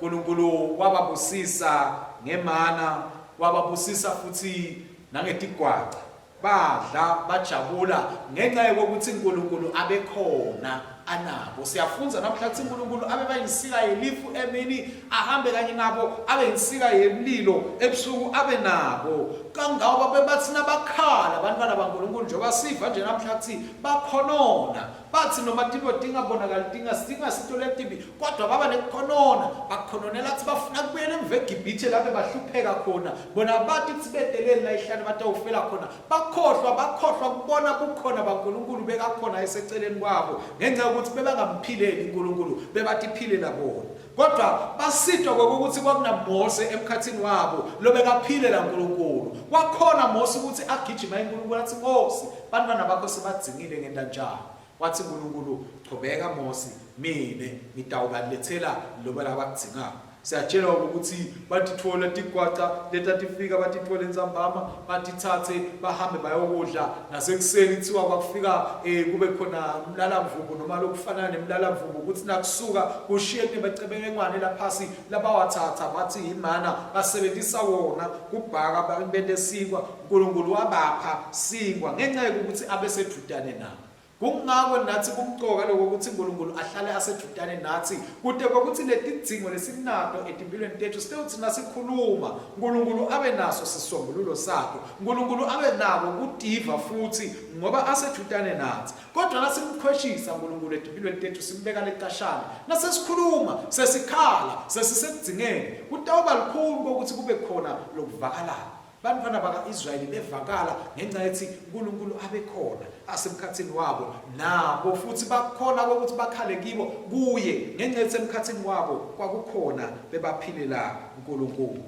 uNkulunkulu wababusisa ngemana, wababusisa futhi nangetigwaca. Badla bajabula ngenxa yokuthi uNkulunkulu abekhona anabo. Siyafundza namuhla ukuthi uNkulunkulu abe bayinsika yelifu emini, ahambe kanye nabo, abe yinsika yemlilo ebusuku abe nabo. Kangako babe bathi nabakhala abantwana baNkulunkulu njengoba siva nje namuhla kuthi bakhonona Bathi noma tintfo tingabonakali tingasito letibi, kodwa baba nekukhonona. Bakhononela kutsi bafuna kubuyela emva eGibhithe lapho bahlupheka khona. Bona abati kutsi beteleni la ehlane batawufela khona. Bakhohlwa, bakhohlwa kubona bukhona baNkulunkulu bekakhona eseceleni kwabo ngenca yokuthi bebangamphileli uNkulunkulu, bebatiphilela bona. Kodwa basitwa kokuthi kwakunaMose emkhathini wabo lobekaphilela uNkulunkulu. Kwakhona Mose ukuthi agijima eNkulunkulu athi Nkosi, bantwana bakho sebadzingile ngenta njani? Wathi uNkulunkulu, chubeka Mose, mine ngitawubalethela lobo labakudzingako. Siyatshelwa ukuthi batitfola tigwaca letatifika batitfole entsambama batithathe bahambe bayokudla nasekuseni kuthiwa kwakufika eh kube khona umlalamvubu noma lokufanana nemlalamvubu ukuthi nakusuka kushiye kunebacebelengwane laphasi labawathatha bathi imana basebenzisa wona kubhaka bente sinkwa uNkulunkulu wabapha sinkwa ngenxa yokuthi abesedudane nabo. Kungako nathi kumcoka lokho ukuthi uNkulunkulu ahlale asedudane nathi kute kokuthi letidzingo lesinato etimpilweni tethu sitewuthi nasikhuluma uNkulunkulu abe naso sisombululo sakho. uNkulunkulu abe nako kutiva futhi ngoba asedudane nathi. Kodwa nasimkhweshisa uNkulunkulu etimpilweni tethu simbeka lecashana nasesikhuluma sesikhala sesisekudzingeni kutawuba lukhuni kokuthi kube khona lokuvakalako. Bantfwana baka-Israyeli bevakala ngenca yetsi Nkulunkulu abekhona asemkhatsini wabo, nabo futsi bakhona kwekutsi bakhale kibo kuye ngenca yetsi emkhatsini wabo kwakukhona bebaphilela Nkulunkulu.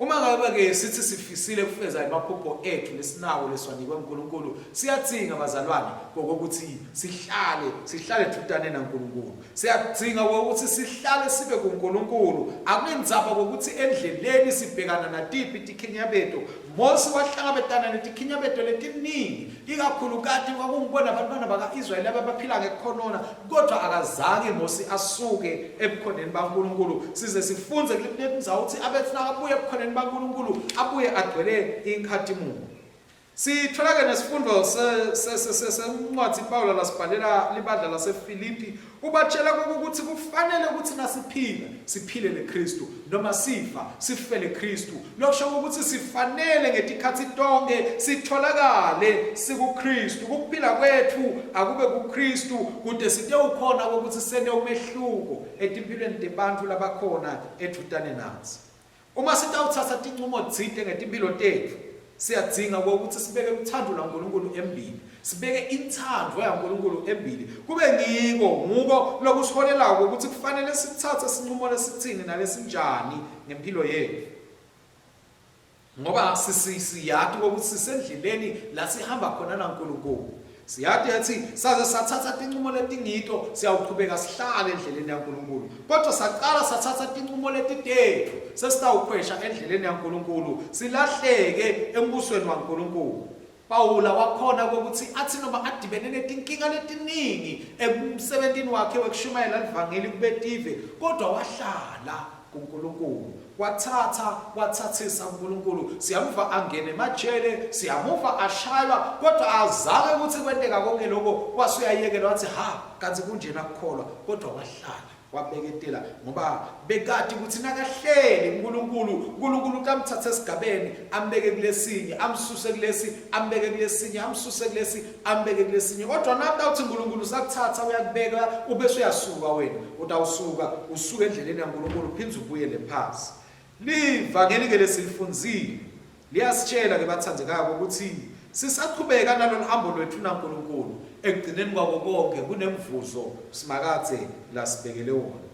Uma ngabe-ke sithi sifisile kufeza emaphupho ethu lesinawo lesiwanikwe nguNkulunkulu, siyadzinga bazalwane kokuthi sihlale sihlale dvutane naNkulunkulu. Siyakudzinga ukuthi sihlale sibe kuNkulunkulu. Akunendzaba kokuthi endleleni sibhekana natiphi tikhinyabeto. Mose wahlangabetana netikhinyabeto letiningi, ikakhulukati kwakungibona abantwana baka-Israyeli ababaphila ngekukhonona, kodwa akazange Mose asuke ebukhoneni baNkulunkulu. Size sifunze kule ndzawo ukuthi abethi nakabuya ebukhoneni baNkulunkulu abuye agcwele inkhatimulo. Sithola-ke nesifundo sencwadi Pawula lasibhalela libandla laseFilipi, ubatshela ukuthi kufanele ukuthi nasiphila siphilele Kristu noma sifa sifele Kristu. Lokusho ukuthi sifanele ngetikhathi tonke sitholakale sikuKristu. Ukuphila kwethu akube kuKristu kude sitewukhona ukuthi sente umehluko etimpilweni tebantfu labakhona edvutane natsi. Uma sitawutsatsa tincumo tsite ngetimphilo tetfu, siyadzinga kwekutsi sibeke lutsandvo lwaNkulunkulu embili, sibeke intsandvo yaNkulunkulu embili. Kube ngiko, nguko lokusiholelako ukuthi kufanele sitsatse sincumo lesitsini nalesinjani ngemphilo yetfu. Ngoba siyati ukuthi sisendleleni la sihamba khona naNkulunkulu. Siyati yathi saze sathatha tincumo letingito siyawuqhubeka sihlale endleleni yaNkulunkulu. Kodwa saqala sathatha tincumo letitethu sesitawukhwesha endleleni yaNkulunkulu silahleke embusweni waNkulunkulu. Pawula wakhona kwekutsi atsi noma adibene netinkinga letiningi emsebentini wakhe wekushumayela livangeli kubetive, kodwa wahlala kuNkulunkulu. Watsatsa, watsatsisa uNkulunkulu. Siyamuva angena emajele, siyamuva ashaywa, kodwa azange kutsi kwenteka konke lokho, wase uyayekela watsi ha, kantsi kunjena kukholwa, kodwa wahlala wabeketela ngoba bekati ukuthi nakahleli uNkulunkulu, uNkulunkulu utamthatha esigabeni ambeke kulesinye, amsuse kulesi, ambeke kulesinye, amsuse kulesi, ambeke kulesinye. Kodwa nakutawuthi uNkulunkulu usakuthatha uyakubeka ubese uyasuka wena, utawusuka usuke endleleni yaNkulunkulu uphindze ubuyele phansi. Livangeli ke lesilifundzile liyasitshela ke bathandekako ukuthi sisaqhubeka nalolu hambo lwethu naNkulunkulu, ekugcineni kwako konke kunemvuzo Simakadze lasibekele wona.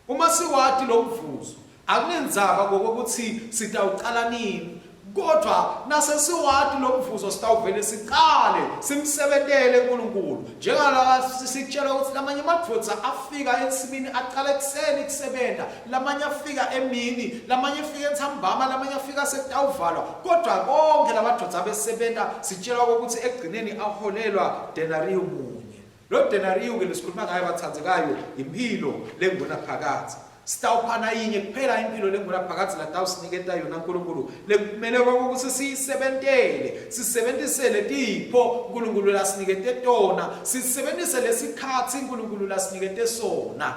Uma siwati lo mvuzo, akunendzaba kokuthi sitawucala nini, kodwa nasesiwati lo mvuzo sitawuvele siqale simsebentele uNkulunkulu. Njengala sitshela ukuthi lamanye amadvodza afika ensimini aqala ekuseni kusebenta, lamanye afika emini, lamanye afika entsambama, lamanye afika sekutawuvalwa. Kodwa konke lamadvodza abesebenta sitshelwa ukuthi ekugcineni aholelwa denariyu munye. Lo denariyu ke lesikhuluma ngayo bathandzekayo impilo lenguna phakathi. Sitawuphana yinye kuphela impilo lenguna phakathi latawusiniketa yona uNkulunkulu lekumele ukuthi siyisebentele, sisebenzisele tipho uNkulunkulu lasinikete tona, sisebenzise lesikhatsi uNkulunkulu lasinikete sona.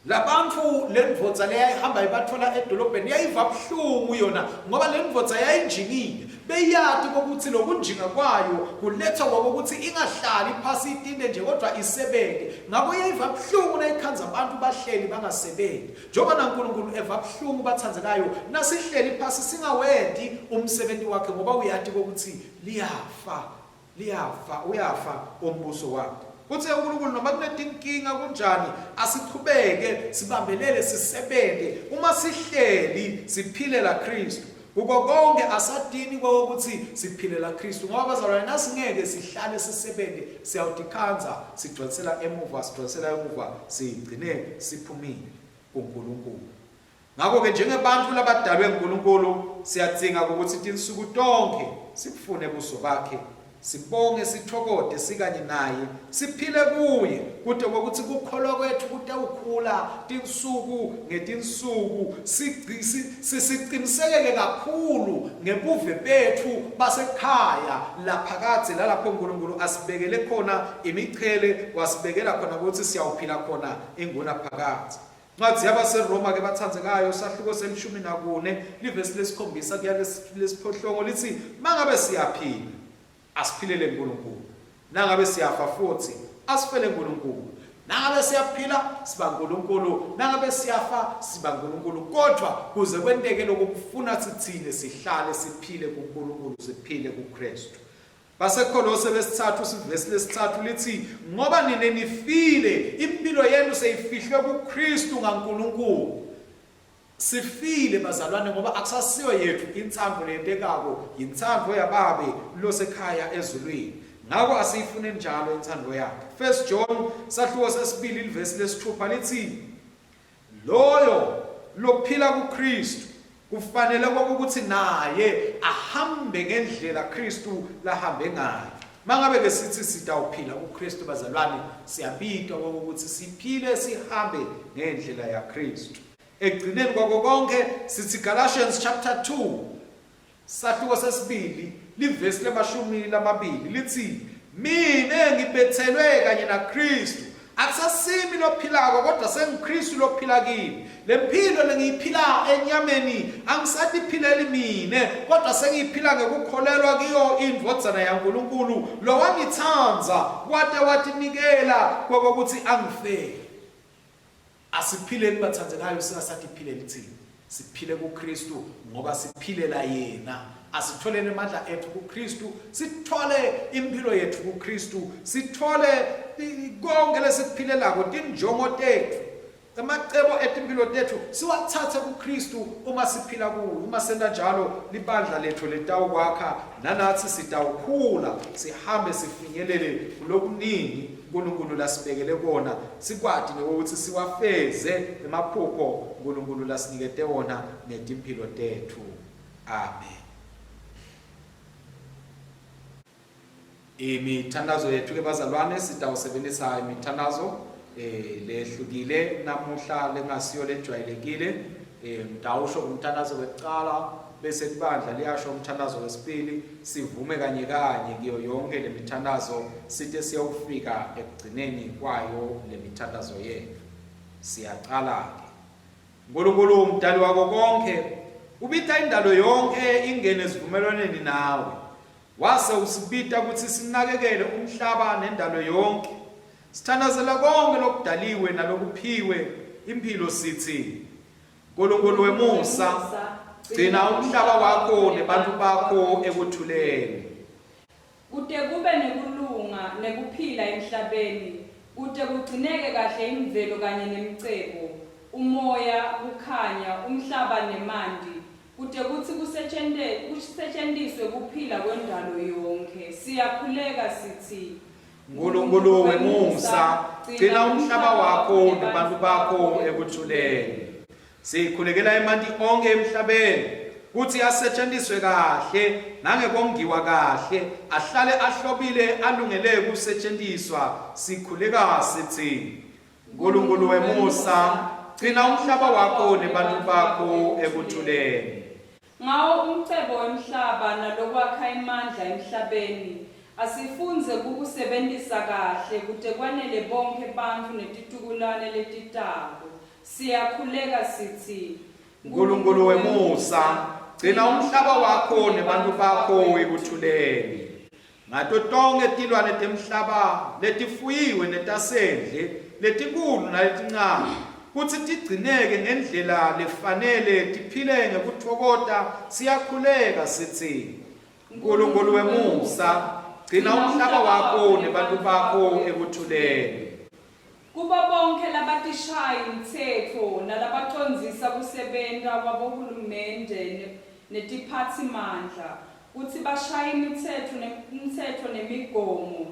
Labantfu lendvodza leyayihamba ibatfola edolobheni yayiva buhlungu yona ngoba lendvodza yayinjingile. Beyati kokuthi lokunjinga kwayo kulethwa kokuthi ingahlali phasi itinte nje kodwa isebente. Ngakho yayiva buhlungu nayikhandza abantu bahleli bangasebenti. Njengoba naNkulunkulu eva buhlungu bathandzekayo nasihleli phasi singawenti umsebenzi wakhe ngoba uyati kokuthi liyafa liyafa uyafa umbuso wakhe kutsi uNkulunkulu noma kunetinkinga kunjani asichubeke sibambelele sisebente uma sihleli siphilela Kristu kuko konke asadini kokuthi siphilela Kristu ngoba bazalwane nasingeke sihlale sisebente siyawutikhandza sidvonsela emuva sidvonsela emuva sigcine siphumile kuNkulunkulu. Ngakho-ke njengebantfu labadalwe nguNkulunkulu siyadzinga ukuthi tinsuku tonkhe sibufune buso bakhe, sibonge sitfokote sikanye naye, siphile kuye, kute kwekutsi kukholwa kwetfu kutewukhula tinsuku ngetinsuku, sicinisekeke kakhulu ngebuve betfu basekhaya laphakadze lalapho uNkulunkulu asibekele khona imichele, wasibekela khona kutsi siyawuphila khona ingunaphakadze. Ncwadzi yabaseRoma ke bathandzekayo sahluko selishumi nakune livesi lesikhombisa kuya lesiphohlongo litsi mangabe siyaphila asiphilele uNkulunkulu nangabe siyafa futhi asifele uNkulunkulu nangabe siyaphila siba uNkulunkulu nangabe siyafa siba uNkulunkulu kodwa kuze kwenteke lokho kufuna sithine sihlale siphile kuNkulunkulu siphile kuKristu BaseKholose besithathu sivesi lesithathu lithi ngoba nine nifile impilo yenu seyifihlwe kuKristu ngaNkulunkulu. Sifile bazalwane ngoba akusasiyo yethu intsandvo leyentekako yintsandvo yababe losekhaya ezulwini. Ngako asiyifune njalo intsandvo yakhe. First John sahluko sesibili livesi lesithupha lithi Loyo lophila kuKristu kufanele kwakukuthi naye ahambe ngendlela Kristu lahambe ngayo. Mangabe ke sithi sitawuphila kuKristu bazalwane siyabitwa kokuthi siphile sihambe ngendlela yaKristu. Ekugcineni kwako konke sithi Galatians chapter 2 Sahluko sesibili livesi lemashumi lamabili litsi, Mine ngibethelwe kanye naKhristu. Akusasimi lophilako kodwa sengiKhristu lophila kimi. Le mphilo lengiyiphila enyameni angisatiphileli mine kodwa sengiyiphila ngekukholelwa kiyo indvodzana yaNkulunkulu lowangitsandza wate watinikela kokuthi angifele. Asiphileni bathandekayo singasatiphileli thina. Siphile kuKristu ngoba siphilela yena. Asitholeni amandla ethu kuKristu, sithole impilo yethu kuKristu, sithole konke lesikuphilelako tinjongo tethu emacebo etimpilo tethu siwathathe kuKristu uma siphila kuye. Uma senta njalo libandla lethu litawukwakha nanathi sitawukhula sihambe sifinyelele kulokuningi uNkulunkulu lasibekele kona sikwati nekuthi siwafeze emaphupho uNkulunkulu lasinikete wona ngetimphilo tethu. Amen. Imithandazo yethu ke bazalwane sitawusebenzisa imithandazo eh lehlukile namuhla lengasiyo lejwayelekile eh ngitawusho umthandazo wekuqala bese libandla liyasho umthandazo wesibili sivume kanye kanye kuyo yonke lemithandazo site siyofika ekugcineni kwayo lemithandazo yethu. Siyaqala ke. Nkulunkulu umdali wako konke ubita indalo yonke ingene esivumelwaneni nawe. Wase usibita ukuthi sinakekele umhlaba nendalo yonke. Sithandazela konke lokudaliwe nalokuphiwe impilo sithi Nkulunkulu wemusa, gcina umhlaba wakho nebantu bakho ekuthuleni. Kute kube nekulunga nekuphila emhlabeni, kute kugcineke kahle imvelo kanye nemcebo, umoya, kukhanya, umhlaba nemanti, kute kutsi kusetjentiswe kuphila kwendalo yonkhe. Siyakhuleka sitsi. Nkulunkulu wemusa, gcina umhlaba wakho nebantu bakho ekuthuleni. Sikhulekela emanti onke emhlabeni. kutsi asetjentiswe kahle nangekongiwa kahle, ahlale ahlobile alungele kusetjentiswa. Sikhuleka sitsi, Nkulunkulu wemusa, gcina umhlaba wakho nebantfu bakho ekuthuleni. Ngawo umcebo wemhlaba nalokwakha emandla emhlabeni, asifundze kukusebentisa kahle kute kwanele bonkhe bantfu netitukulwane letitako. Siyakhuleka sitsi. Nkulunkulu wemusa, gcina umhlaba wakho nebantfu bakho ekuthuleni. Ngato tonkhe tilwane temhlaba letifuyiwe netasendle, letinkhulu naletincane, kutsi tigcineke ngendlela lefanele tiphile ngekutfokota, siyakhuleka sitsi, Nkulunkulu wemusa, gcina umhlaba wakho nebantfu bakho ekuthuleni. Kubo bonkhe labatishayi mtsetfo nalabacondzisa kusebenta kwabohulumende netiphatsimandla kutsi bashaye imitsetfo imitsetfo nemigomo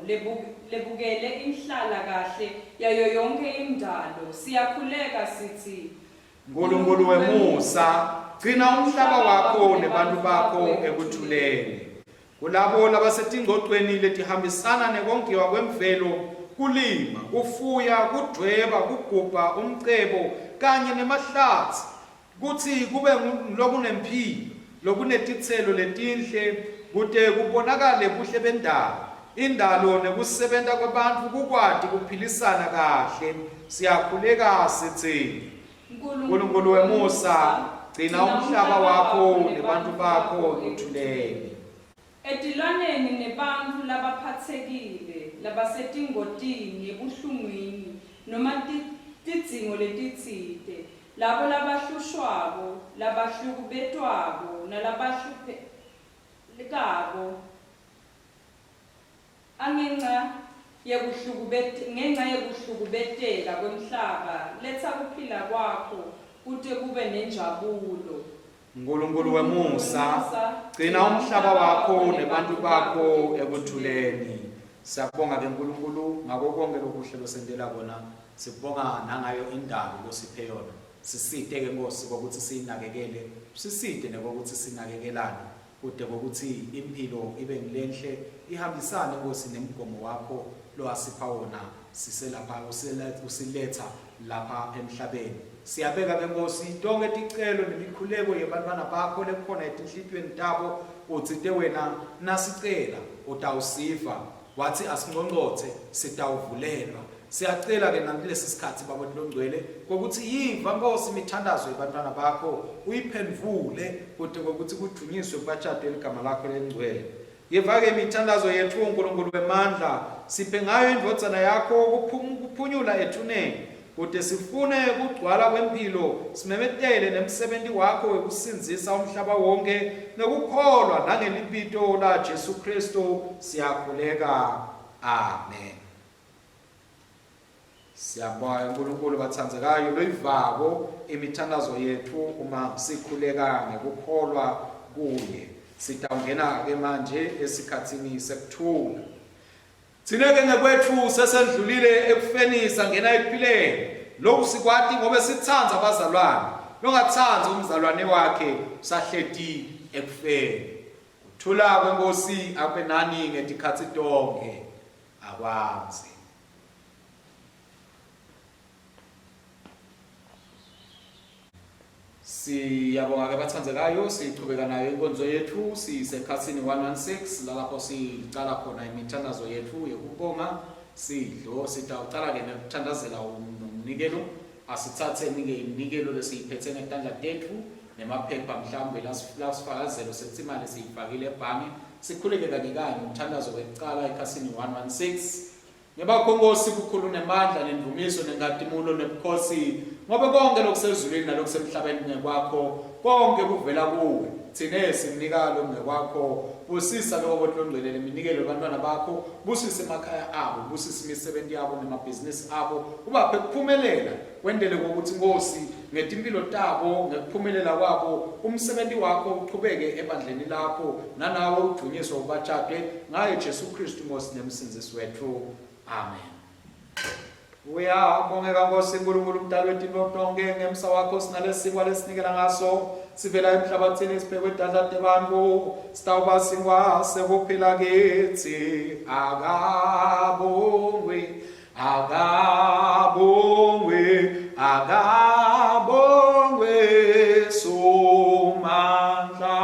lebukele inhlala kahle yayo yonkhe indalo, siyakhuleka sitsi. Nkulunkulu wemusa, gcina umhlaba wakho nebantfu bakho ekuthuleni. Kulabo labasetingcogcweni letihambisana nekongiwa kwemvelo, kulima, kufuya, kudvweba, kugubha umcebo kanye nemahlatsi kutsi kube ngulokunemphilo, lokunetitselo letinhle kute kubonakale buhle bendalo, indalo nekusebenta kwebantfu kukwati kuphilisana kahle. Siyakhuleka sitsi, Nkulunkulu wemusa, gcina umhlaba wakho nebantfu bakho ekuthuleni. Etilwaneni nebantfu labaphatsekile, labasetingotini, ebuhlungwini, noma tidzingo letitsite, labo labahlushwako, labahlukubetwako nalabahluphekako. A Ngenca yekuhlukubet ngenca yekuhlukubeteka kwemhlaba, letsa kuphila kwakho kute kube nenjabulo. Nkulunkulu wemusa, gcina umhlaba wakho nebantfu bakho ekuthuleni. Siyakubonga ke Nkulunkulu ngako konke lokuhle losentela kona. Sikubonga nangayo indalo losiphe yona. Sisite ke Nkosi kwekutsi siyinakekele, usisite nekwekutsi sinakekelane. Kute kwekutsi imphilo ibe ngulenhle ihambisane Nkosi nemgomo wakho lowasipha wona siselapha usiletsa lapha emhlabeni. Siyabeka ke Nkosi tonkhe ticelo nemikhuleko yebantfwana bakho lekukhona etinhlitiyweni tabo utsite wena nasicela utawusiva Watsi asinconcotse sitawuvulelwa. Siyacela ke nakulesi sikhatsi Baba Longcwele kwekutsi yiva Nkosi imithandazo yebantfwana bakho uyiphendvule kute kwekutsi kudvunyiswe kubatjadwe ligama lakho lelingcwele. Yiva-ke imithandazo yetfu Nkulunkulu wemandla, siphe ngayo indvodzana yakho kuphunyula ethuneni kute sifune kugcwala kwemphilo simemetele nemsebenti wakho wekusindzisa umhlaba wonkhe ngekukholwa nangelibito laJesu Khristu siyakhuleka. Amen. Siyabonga uNkulunkulu bathandzekayo loyivako imithandazo yetfu uma sikhuleka ngekukholwa kuye. Sitawungena ke manje esikhatsini sekuthula. Thina-ke ngekwetfu sesendlulile ekufeni sangena ekuphileni. Loku sikwati ngobe sitsandza abazalwane. Longatsandzi umzalwane wakhe usahleti ekufeni. Kuthula kweNkhosi akube nani ngetikhatsi tonkhe. Akwandze. Siyabonga ke bathandzekayo, sichubeka nayo inkonzo yethu sisekhasini 116 lalapho sicala khona imithandazo yethu yekubonga sidlo. Sitawucala ke nekuthandazela umnikelo. Asithatheni ke iminikelo lesiyiphetse ngetandla tetfu nemaphepha mhlawumbe lasifakazelo sekutsi imali siyifakile ebhange. Sikhuleke kanye kanye umthandazo wekucala ekhasini 116. Ngebakho Nkosi bukhulu nemandla nendumiso nenkhatimulo nebukhosi, ngobe konkhe lokusezulwini nalokusemhlabeni kungekwakho, konkhe kuvela kuwe. Tsine sikunika lokungekwakho. Busisa loko Longcwele leminikelo yebantfwana bakho, busise emakhaya abo, busise imisebenti yabo nemabhizinisi abo, ubaphe kuphumelela, wentele kwekutsi Nkosi ngetimphilo tabo, ngekuphumelela kwabo, umsebenti wakho uchubeke ebandleni lakho, nanawe udvunyiswe ubatjatwe ngaye Jesu Khristu Nkosi neMsindzisi wetfu. Amen. Uyabongeka Nkosi Nkulunkulu Mdali wetintfo tonkhe, ngemsa wakho sinalesinkwa lesinikela ngaso. Sivela emhlabathini siphekwe tandla tebantfu, sitawuba sinkwa sekuphila kitsi. Akabongwe, akabongwe, akabongwe Somandla.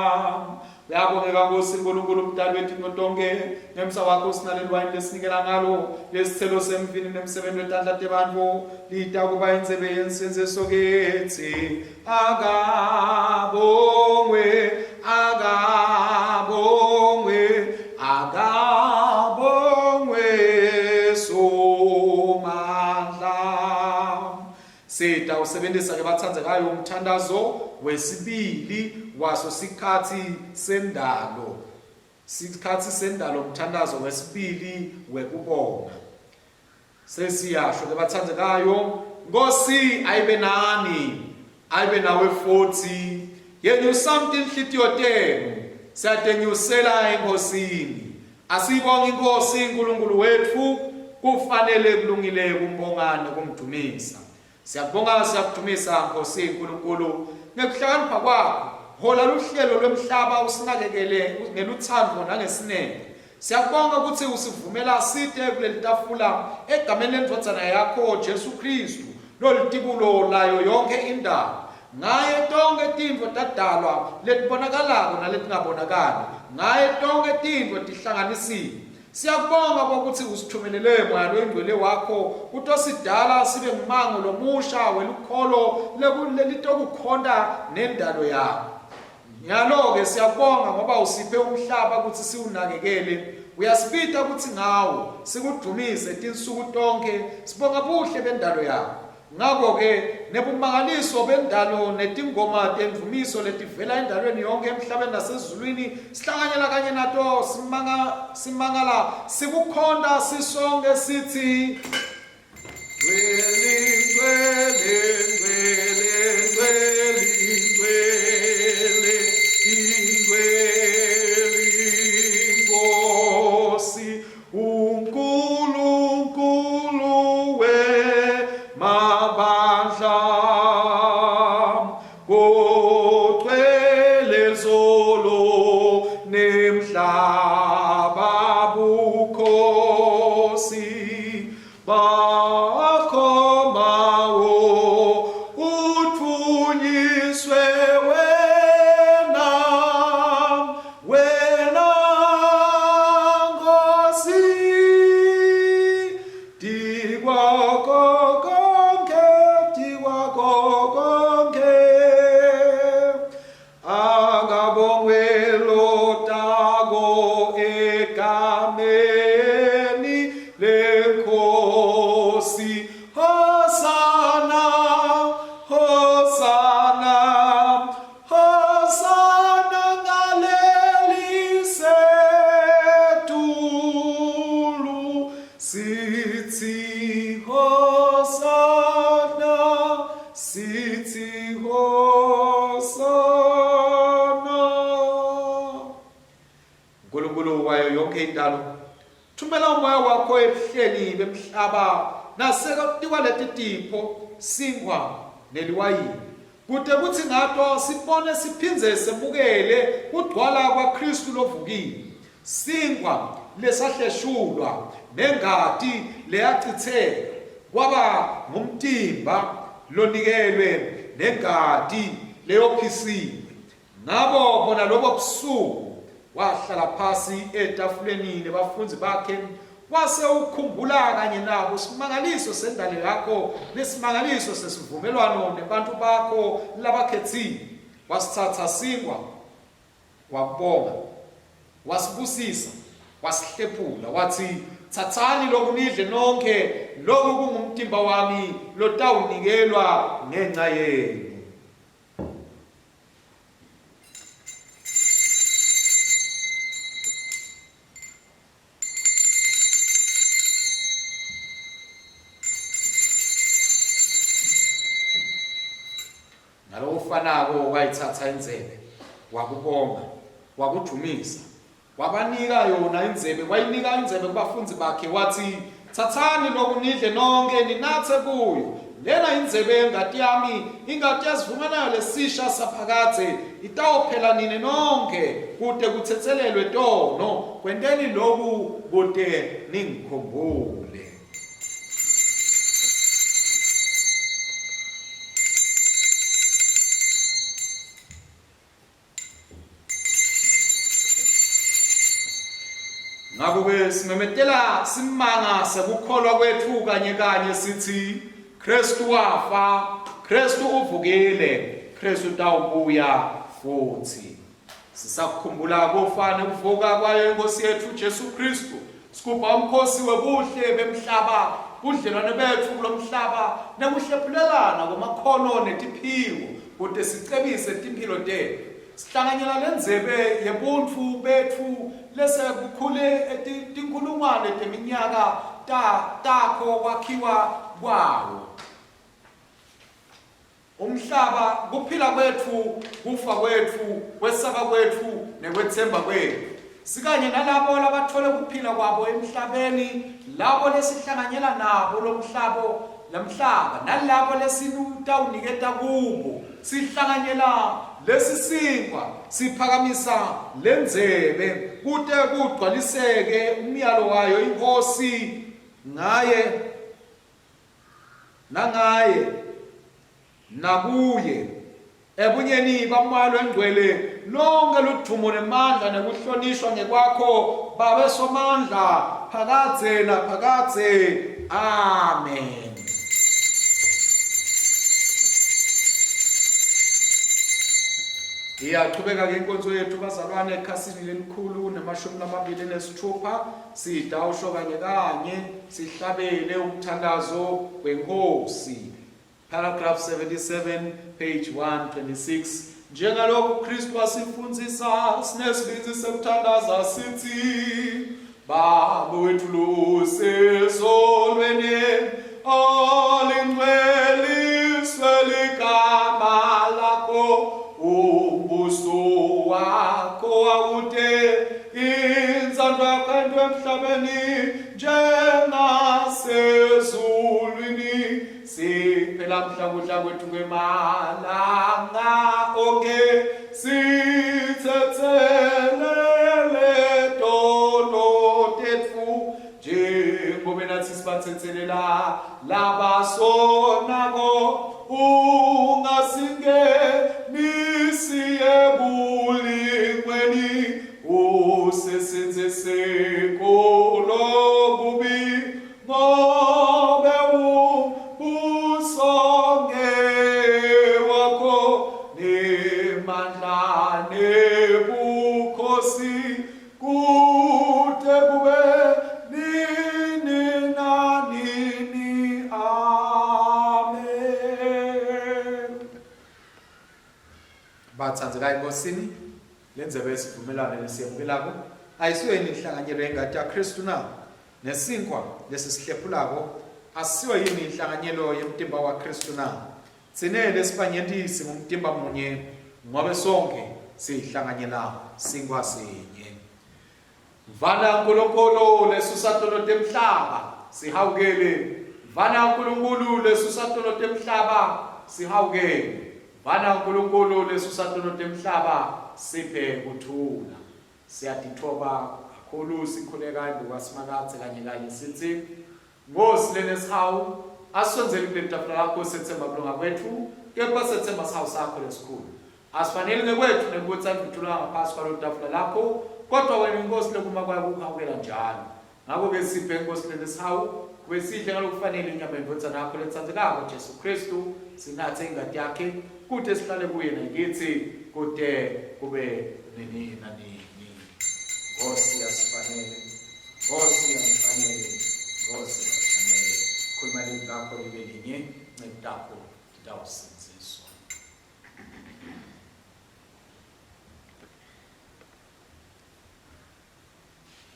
Uyabongeka Nkosi Nkulunkulu mdali wetintfo tonkhe, ngemsa wakho sinaleli wayini lesinikela ngalo, lesitselo semvini nemsebenti wetandla tebantfu, litakuba indzebe yensindziso kitsi. Akabongwe, akabongwe, akabongwe Somandla. Sitawusebentisa ke batsandzekayo umthandazo wesibili waso sikhatsi sendalo. Sikhatsi sendalo umthandazo wesibili wekubonga. Sesiyasho ke batsandzekayo, Nkosi ayibe nani, ayibe nawe futhi. Yenyusani tinhlitiyo tenu, siyatenyusela eNkosini. Asiyibonge iNkosi uNkulunkulu wetfu, kufanele kulungile kumbonga nekumdumisa. Siyakubonga siyakudumisa Nkosi uNkulunkulu ngekuhlakanipha kwakho. Hola luhlelo lwemhlaba usinakekele ngeluthando nangesineke. Siyakubonga ukuthi usivumela site kuleli tafula egameni lendvodzana yakho Jesu Kristu lolitibulo layo yonke indalo. Ngaye tonkhe tintfo tadalwa letibonakalako naletingabonakali. Ngaye tonkhe tintfo tihlanganisiwe. Siyakubonga kwekutsi usithumelele Moya loyiNgcwele wakho kutosidala sibe ngumango lomusha welukholo lelitokukhonta nendalo yakho. Nyalo-ke siyakubonga ngoba usiphe umhlaba kutsi siwunakekele. Uyasibita kutsi ngawo sikudumise tinsuku tonkhe. Sibonga buhle bendalo yakho. Ngako-ke, nebumangaliso bendalo netingoma tendvumiso letivela endalweni yonkhe emhlabeni nasezulwini, sihlanganyela kanye nato simanga, simangala sikukhonta sisonke sithi Ngcwele, ngcwele, ngcwele, ngcwele, ngcwele, ingcwele iNkosi. UNkulunkulu wemabandla kugcwele zolo nemhlaba bukhosi bakho mawo uthunyiswe wena Wena Nkosi tikwakho konkhe tikwakho konkhe akabongwe lotako egameni lenkosi Hosana Hosana Hosana ngalelisetulu sithi Hosana sithi Hosana Nkulunkulu wayo yonke indalo Thumela umoya wakho ebuhleni bemhlaba nasekutikwa leti tipho sinkhwa neliwayini kute kutsi ngato sibone siphindze semukele kugcwala kwaKhristu lovukile. Sinkhwa lesahleshulwa nengati leyacitseka kwaba ngumtimba lonikelwe nengati leyophisiwe. Ngako bona lobo busuku wahlala phasi etafuleni nebafundzi bakhe wase ukhumbula kanye nabo simangaliso sendalo yakho nesimangaliso sesivumelwano nebantu bakho labakhetsiwe. Wasitsatsa sinkwa wakubonga wasibusisa wasihlephula watsi tsatsani loku nidle nonkhe loku kungumtimba wami lotawunikelwa ngenca yenu. Ngalokufanako wayitsatsa indzebe, wakubonga, wakudvumisa, Wabanika yona indzebe, wayinika indzebe kubafundzi bakhe, watsi, Tsatsani loku nidle nonkhe, ninatse kuyo. Lena indzebe yengati yami, ingati yasivumelwano lesisha saphakadze, itawuphela nine nonkhe kute kutsetselelwe tono. Kwenteni loku kute ningikhumbule. Ngakho-ke simemetela simanga sekukholwa kwetfu kanye kanye sithi Kristu wafa, Kristu uvukile, Kristu utawubuya futhi. Sisakukhumbula kufa nekuvuka kwayo iNkosi yetfu Jesu Kristu. Sigubha umkhosi webuhle bemhlaba, budlelwane betfu kulomhlaba nekuhlephulelana kwemakhono netiphiwo kute sicebise timphilo tetfu. Sihlanganyela lendzebe yebuntfu betfu lesekukhule tinkhulungwane teminyaka ta takho kwakhiwa kwawo. Umhlaba, kuphila kwetfu, kufa kwetfu, kwesaba kwetfu nekwetsemba kwetfu. Sikanye nalabo labatfole kuphila kwabo emhlabeni, labo lesihlanganyela nabo lomhlabo lamhlaba nalabo lesitawuniketa kubo. Sihlanganyela lesi sinkwa, siphakamisa lendzebe kute kugcwaliseke umyalo wayo iNkhosi ngaye nangaye nakuye ebunyeni baMoya loNgcwele lonke ludvumo nemandla nekuhlonishwa ngekwakho Babe Somandla phakadze naphakadze. Amen. Iyachubeka-ke inkonzo yethu bazalwane ekhasini lelikhulu nemashumi lamabili nesithupha Sitawusho kanye kanye sihlabele umthandazo weNkosi. Paragraph 77 page 126. Njengalokhu Kristu wasifundzisa sinesibindzi sekuthandaza sithi Baba wethu losezulwini alingcweliswe ligama lakho umbuso wakho awute Intsandvo yakho yentiwe emhlabeni njengasezulwini. Siphe lamhla kudla kwethu kwemalanga onke, sitsetselele tono tetfu njengobe natsi sibatsetselela labasonako ungasingenisi ebulingweni usisindzise kulokubi ngobe umbuso ngewakho nemandla nebukhosi Kute kube nini nanini. Amen. Bathandzekayo eNkosini, le ndzebe yesivumelwano lesiyemukelako ayisiyo yini inhlanganyelo yengati yaKristu na? Nesinkwa lesisihlephulako asisiyo yini inhlanganyelo yemtimba waKristu na? Tsine lesibanyenti singumtimba munye ngobe sonkhe sihlanganyela sinkwa sinye. Mvana Nkulunkulu lesusa tono temhlaba, sihawukele. Mvana Nkulunkulu lesusa tono temhlaba, sihawukele. Mvana Nkulunkulu lesusa tono temhlaba, siphe kuthula. Siyatitfoba kakhulu sikhuleka embikwaSimakadze kanye kanye sitsi Nkhosi lenesihawu, asisondzeli kulelitafula lakho setsemba kulunga kwetfu, kepha setsemba sihawu sakho lesikhulu. Asifaneli ngekwetfu nekubutsa imvutfula ngaphasi kwalolu tafula lakho, kodvwa wena iNkhosi lekuma kwayo kukuhawukela njalo. Ngako-ke siphe, Nkhosi lenesihawu, kube sidle ngalokufanele inyama yeNdvodzana yakho letsandzekako, Jesu Khristu, sinatse ingati yakhe, kute sihlale kuye nakitsi, kute kube nini nanini. Nkhosi yasifanele. Nkosi yangifanele, Nkosi yangifanele, khuluma livi lakho libe linye, nceku takho titawusindziswa.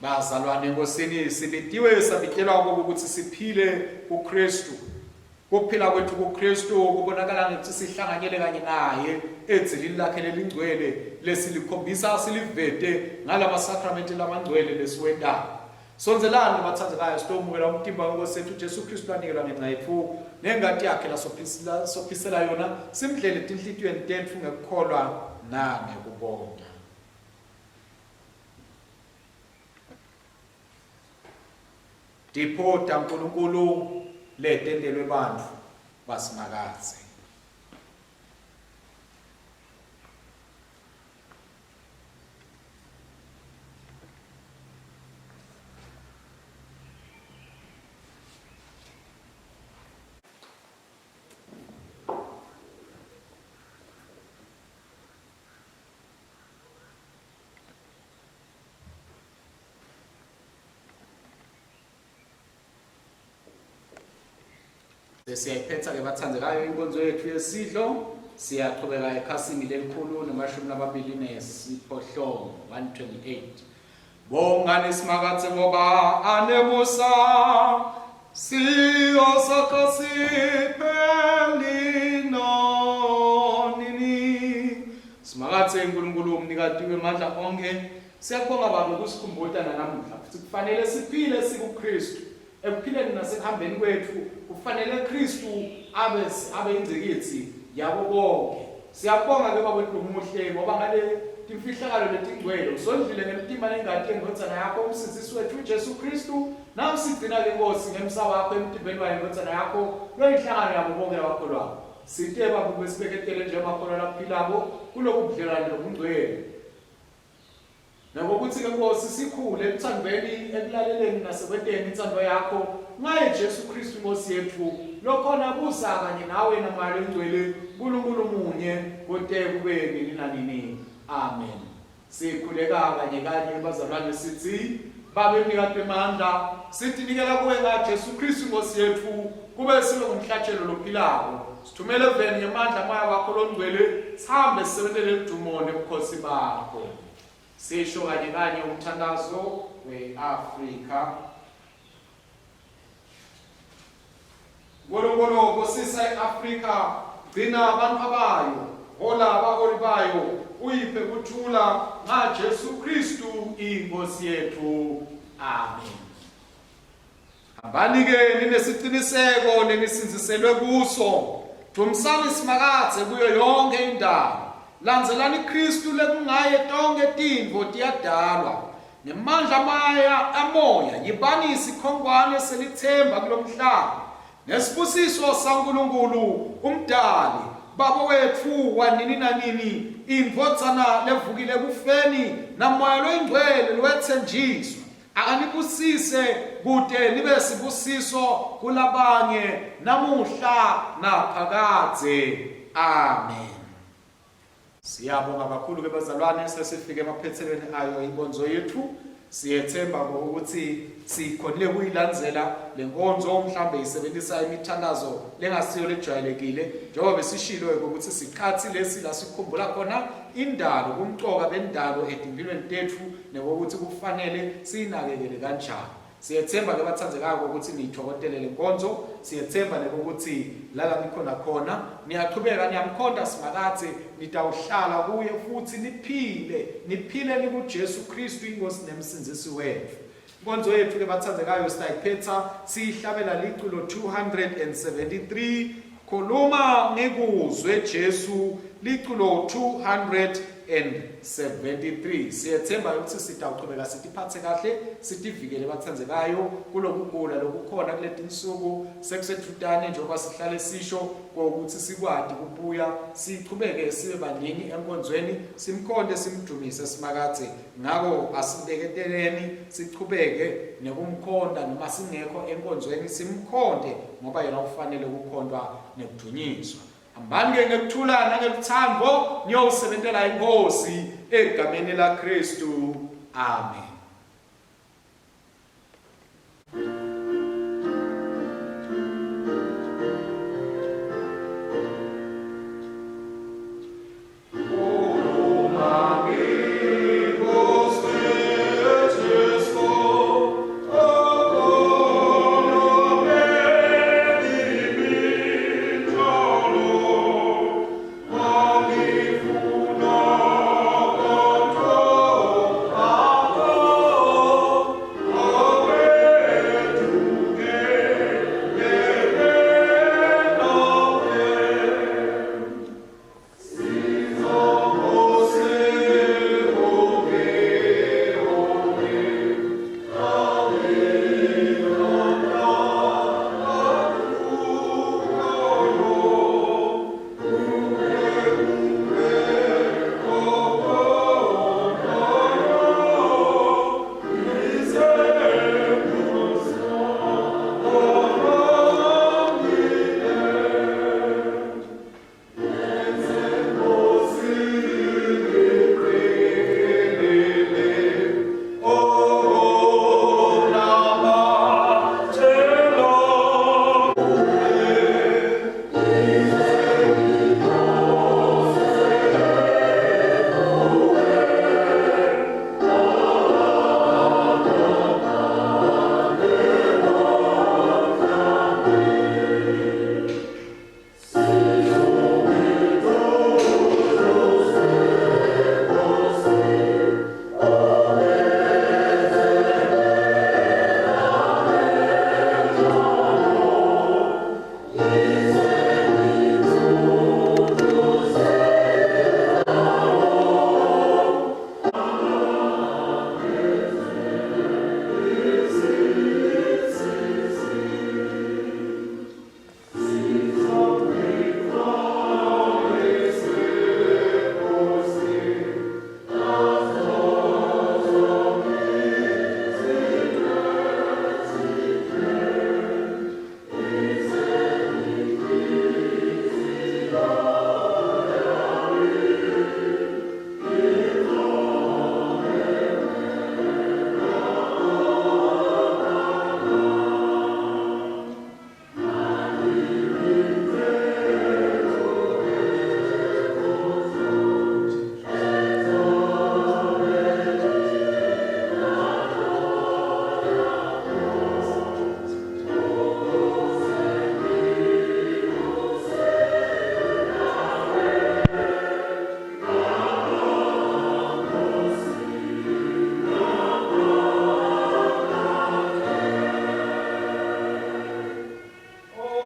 Bazalwane eNkosini sibitiwe sabitelwa ukuthi siphile kuKristu. Kuphila kwethu kuKristu kubonakala ngekutsi sihlanganyele kanye naye edzilini lakhe lelingcwele lesilikhombisa silivete ngalamasakramente lamangcwele lesiwentako. Sondzelani bathandzekayo sitomukela umtimba weNkosi yethu Jesu Kristu lanikelwa ngenxa yetfu nengati yakhe lasophisela yona simdlele etinhlitiyweni tetfu ngekukholwa nangekubonga. Tipho taNkulunkulu letentelwe bantfu baSimakadze. Sesiyayiphetha-ke bathandekayo inkonzo yethu yesidlo. Siyaqhubeka ekhasini lelikhulu nemashumi lamabili nesiphohlongo 128. Bongani Simakadze ngoba anemusa siyo sakho sipheli nonini. Simakadze Nkulunkulu umnikati wemandla onkhe siyakubonga Baba ukusikhumbuta nanamuhla futhi kufanele siphile sikuKristu Ekuphileni nasekuhambeni kwetfu kufanele Khristu abe abe ingcikitsi yako konkhe. Siyakubonga ke Baba wetfu lomuhle ngoba ngale timfihlakalo letingcwele usondlile ngemtimba nengati yeNdvodzana yakho uMsindzisi wetfu Jesu Khristu. Nawusigcina ke Nkhosi ngemsa wakho emtimbeni wayo iNdvodzana yakho loyinhlangano yabo bonkhe labakholwako. Site Baba kube sibeketele njengemakholwa laphilako kulobu budlelwane lobungcwele. Nakokuthi-ke Nkosi sikhule ekuthandweni, ekulaleleni nasekwenteni intsandvo yakho, ngaye Jesu Kristu iNkosi yetfu, lokhona kusa kanye nawe naMoya loyiNgcwele, Nkulunkulu munye, kute kube nini nanini. Amen. Sikhuleka kanye kanye bazalwane sithi, Babe mnikati wemandla, sitinikela kuwe ngaJesu Kristu iNkosi yetfu, kube sibe ngumhlatshelo lophilako. Sithumele eveni ngemandla moya wakho longcwele, sihambe sisebentele ludumo nebukhosi bakho. Sisho kanye kanye umthandazo we-Afrika. Nkulunkulu busisa i-Afrika, gcina abantu bayo, hola abaholi bayo, uyiphe kuthula ngaJesu Kristu iNkosi yethu. Amen. Hambani-ke ninesiciniseko lenisindziselwe kuso. Dvumisani Simakadze kuyo yonkhe indawo. Landzelani Khristu lekungaye tonkhe tintfo tiyadalwa. Ngemandla amaya amoya yibani sikhonkwane selitsemba kulomhlaba. Nesibusiso saNkulunkulu uMdali, Baba wetfu wanini nanini, iNdvodzana levukile ekufeni, naMoya loyiNgcwele lowetsenjiswa. Akanibusise kute nibe sibusiso kulabanye namuhla naphakadze. Amen. Siyabonga kakhulu ke bazalwane, sesifike emaphethelweni ayo inkonzo yethu. Siyethemba ukuthi sikhonile kuyilandzela le nkonzo, mhlambe isebenzisa imithandazo lengasiyo lejwayelekile, njengoba besishilo ukuthi sikhathi lesi la sikhumbula khona indalo, kumcoka bendalo etimpilweni tetfu nekokuthi kufanele siyinakekele kanjani. Siyethemba ke bathandzekako ukuthi niyithokotelele lenkonzo. Siyethemba nekokuthi lala nikhona khona niyachubeka niyamkhonta Simakadze, nitawuhlala kuye futhi niphile, niphile nikuJesu Kristu iNkosi neMsindzisi wetfu. Inkonzo yetfu ke bathandzekayo sitayiphetha siyihlabela liculo 273 Khuluma ngikuzwe Jesu liculo 273. Siyethemba ukuthi sitawuchubeka sitiphathe kahle sitivikele bathandzekayo kulokugula lokukhona kuletinsuku sekusedvutane njengoba sihlale sisho kokuthi sikwati kubuya sichubeke sibe baningi enkonzweni simkhonte simdumise Simakadze. Ngako asibeketeleni sichubeke nekumkhonta noma singekho enkonzweni simkhonte ngoba yena ufanele ukukhontwa nekudunyiswa. Hambani-ke ngekuthula nangelutsandvo niyowusebentela iNkhosi egameni laKhristu. Amen.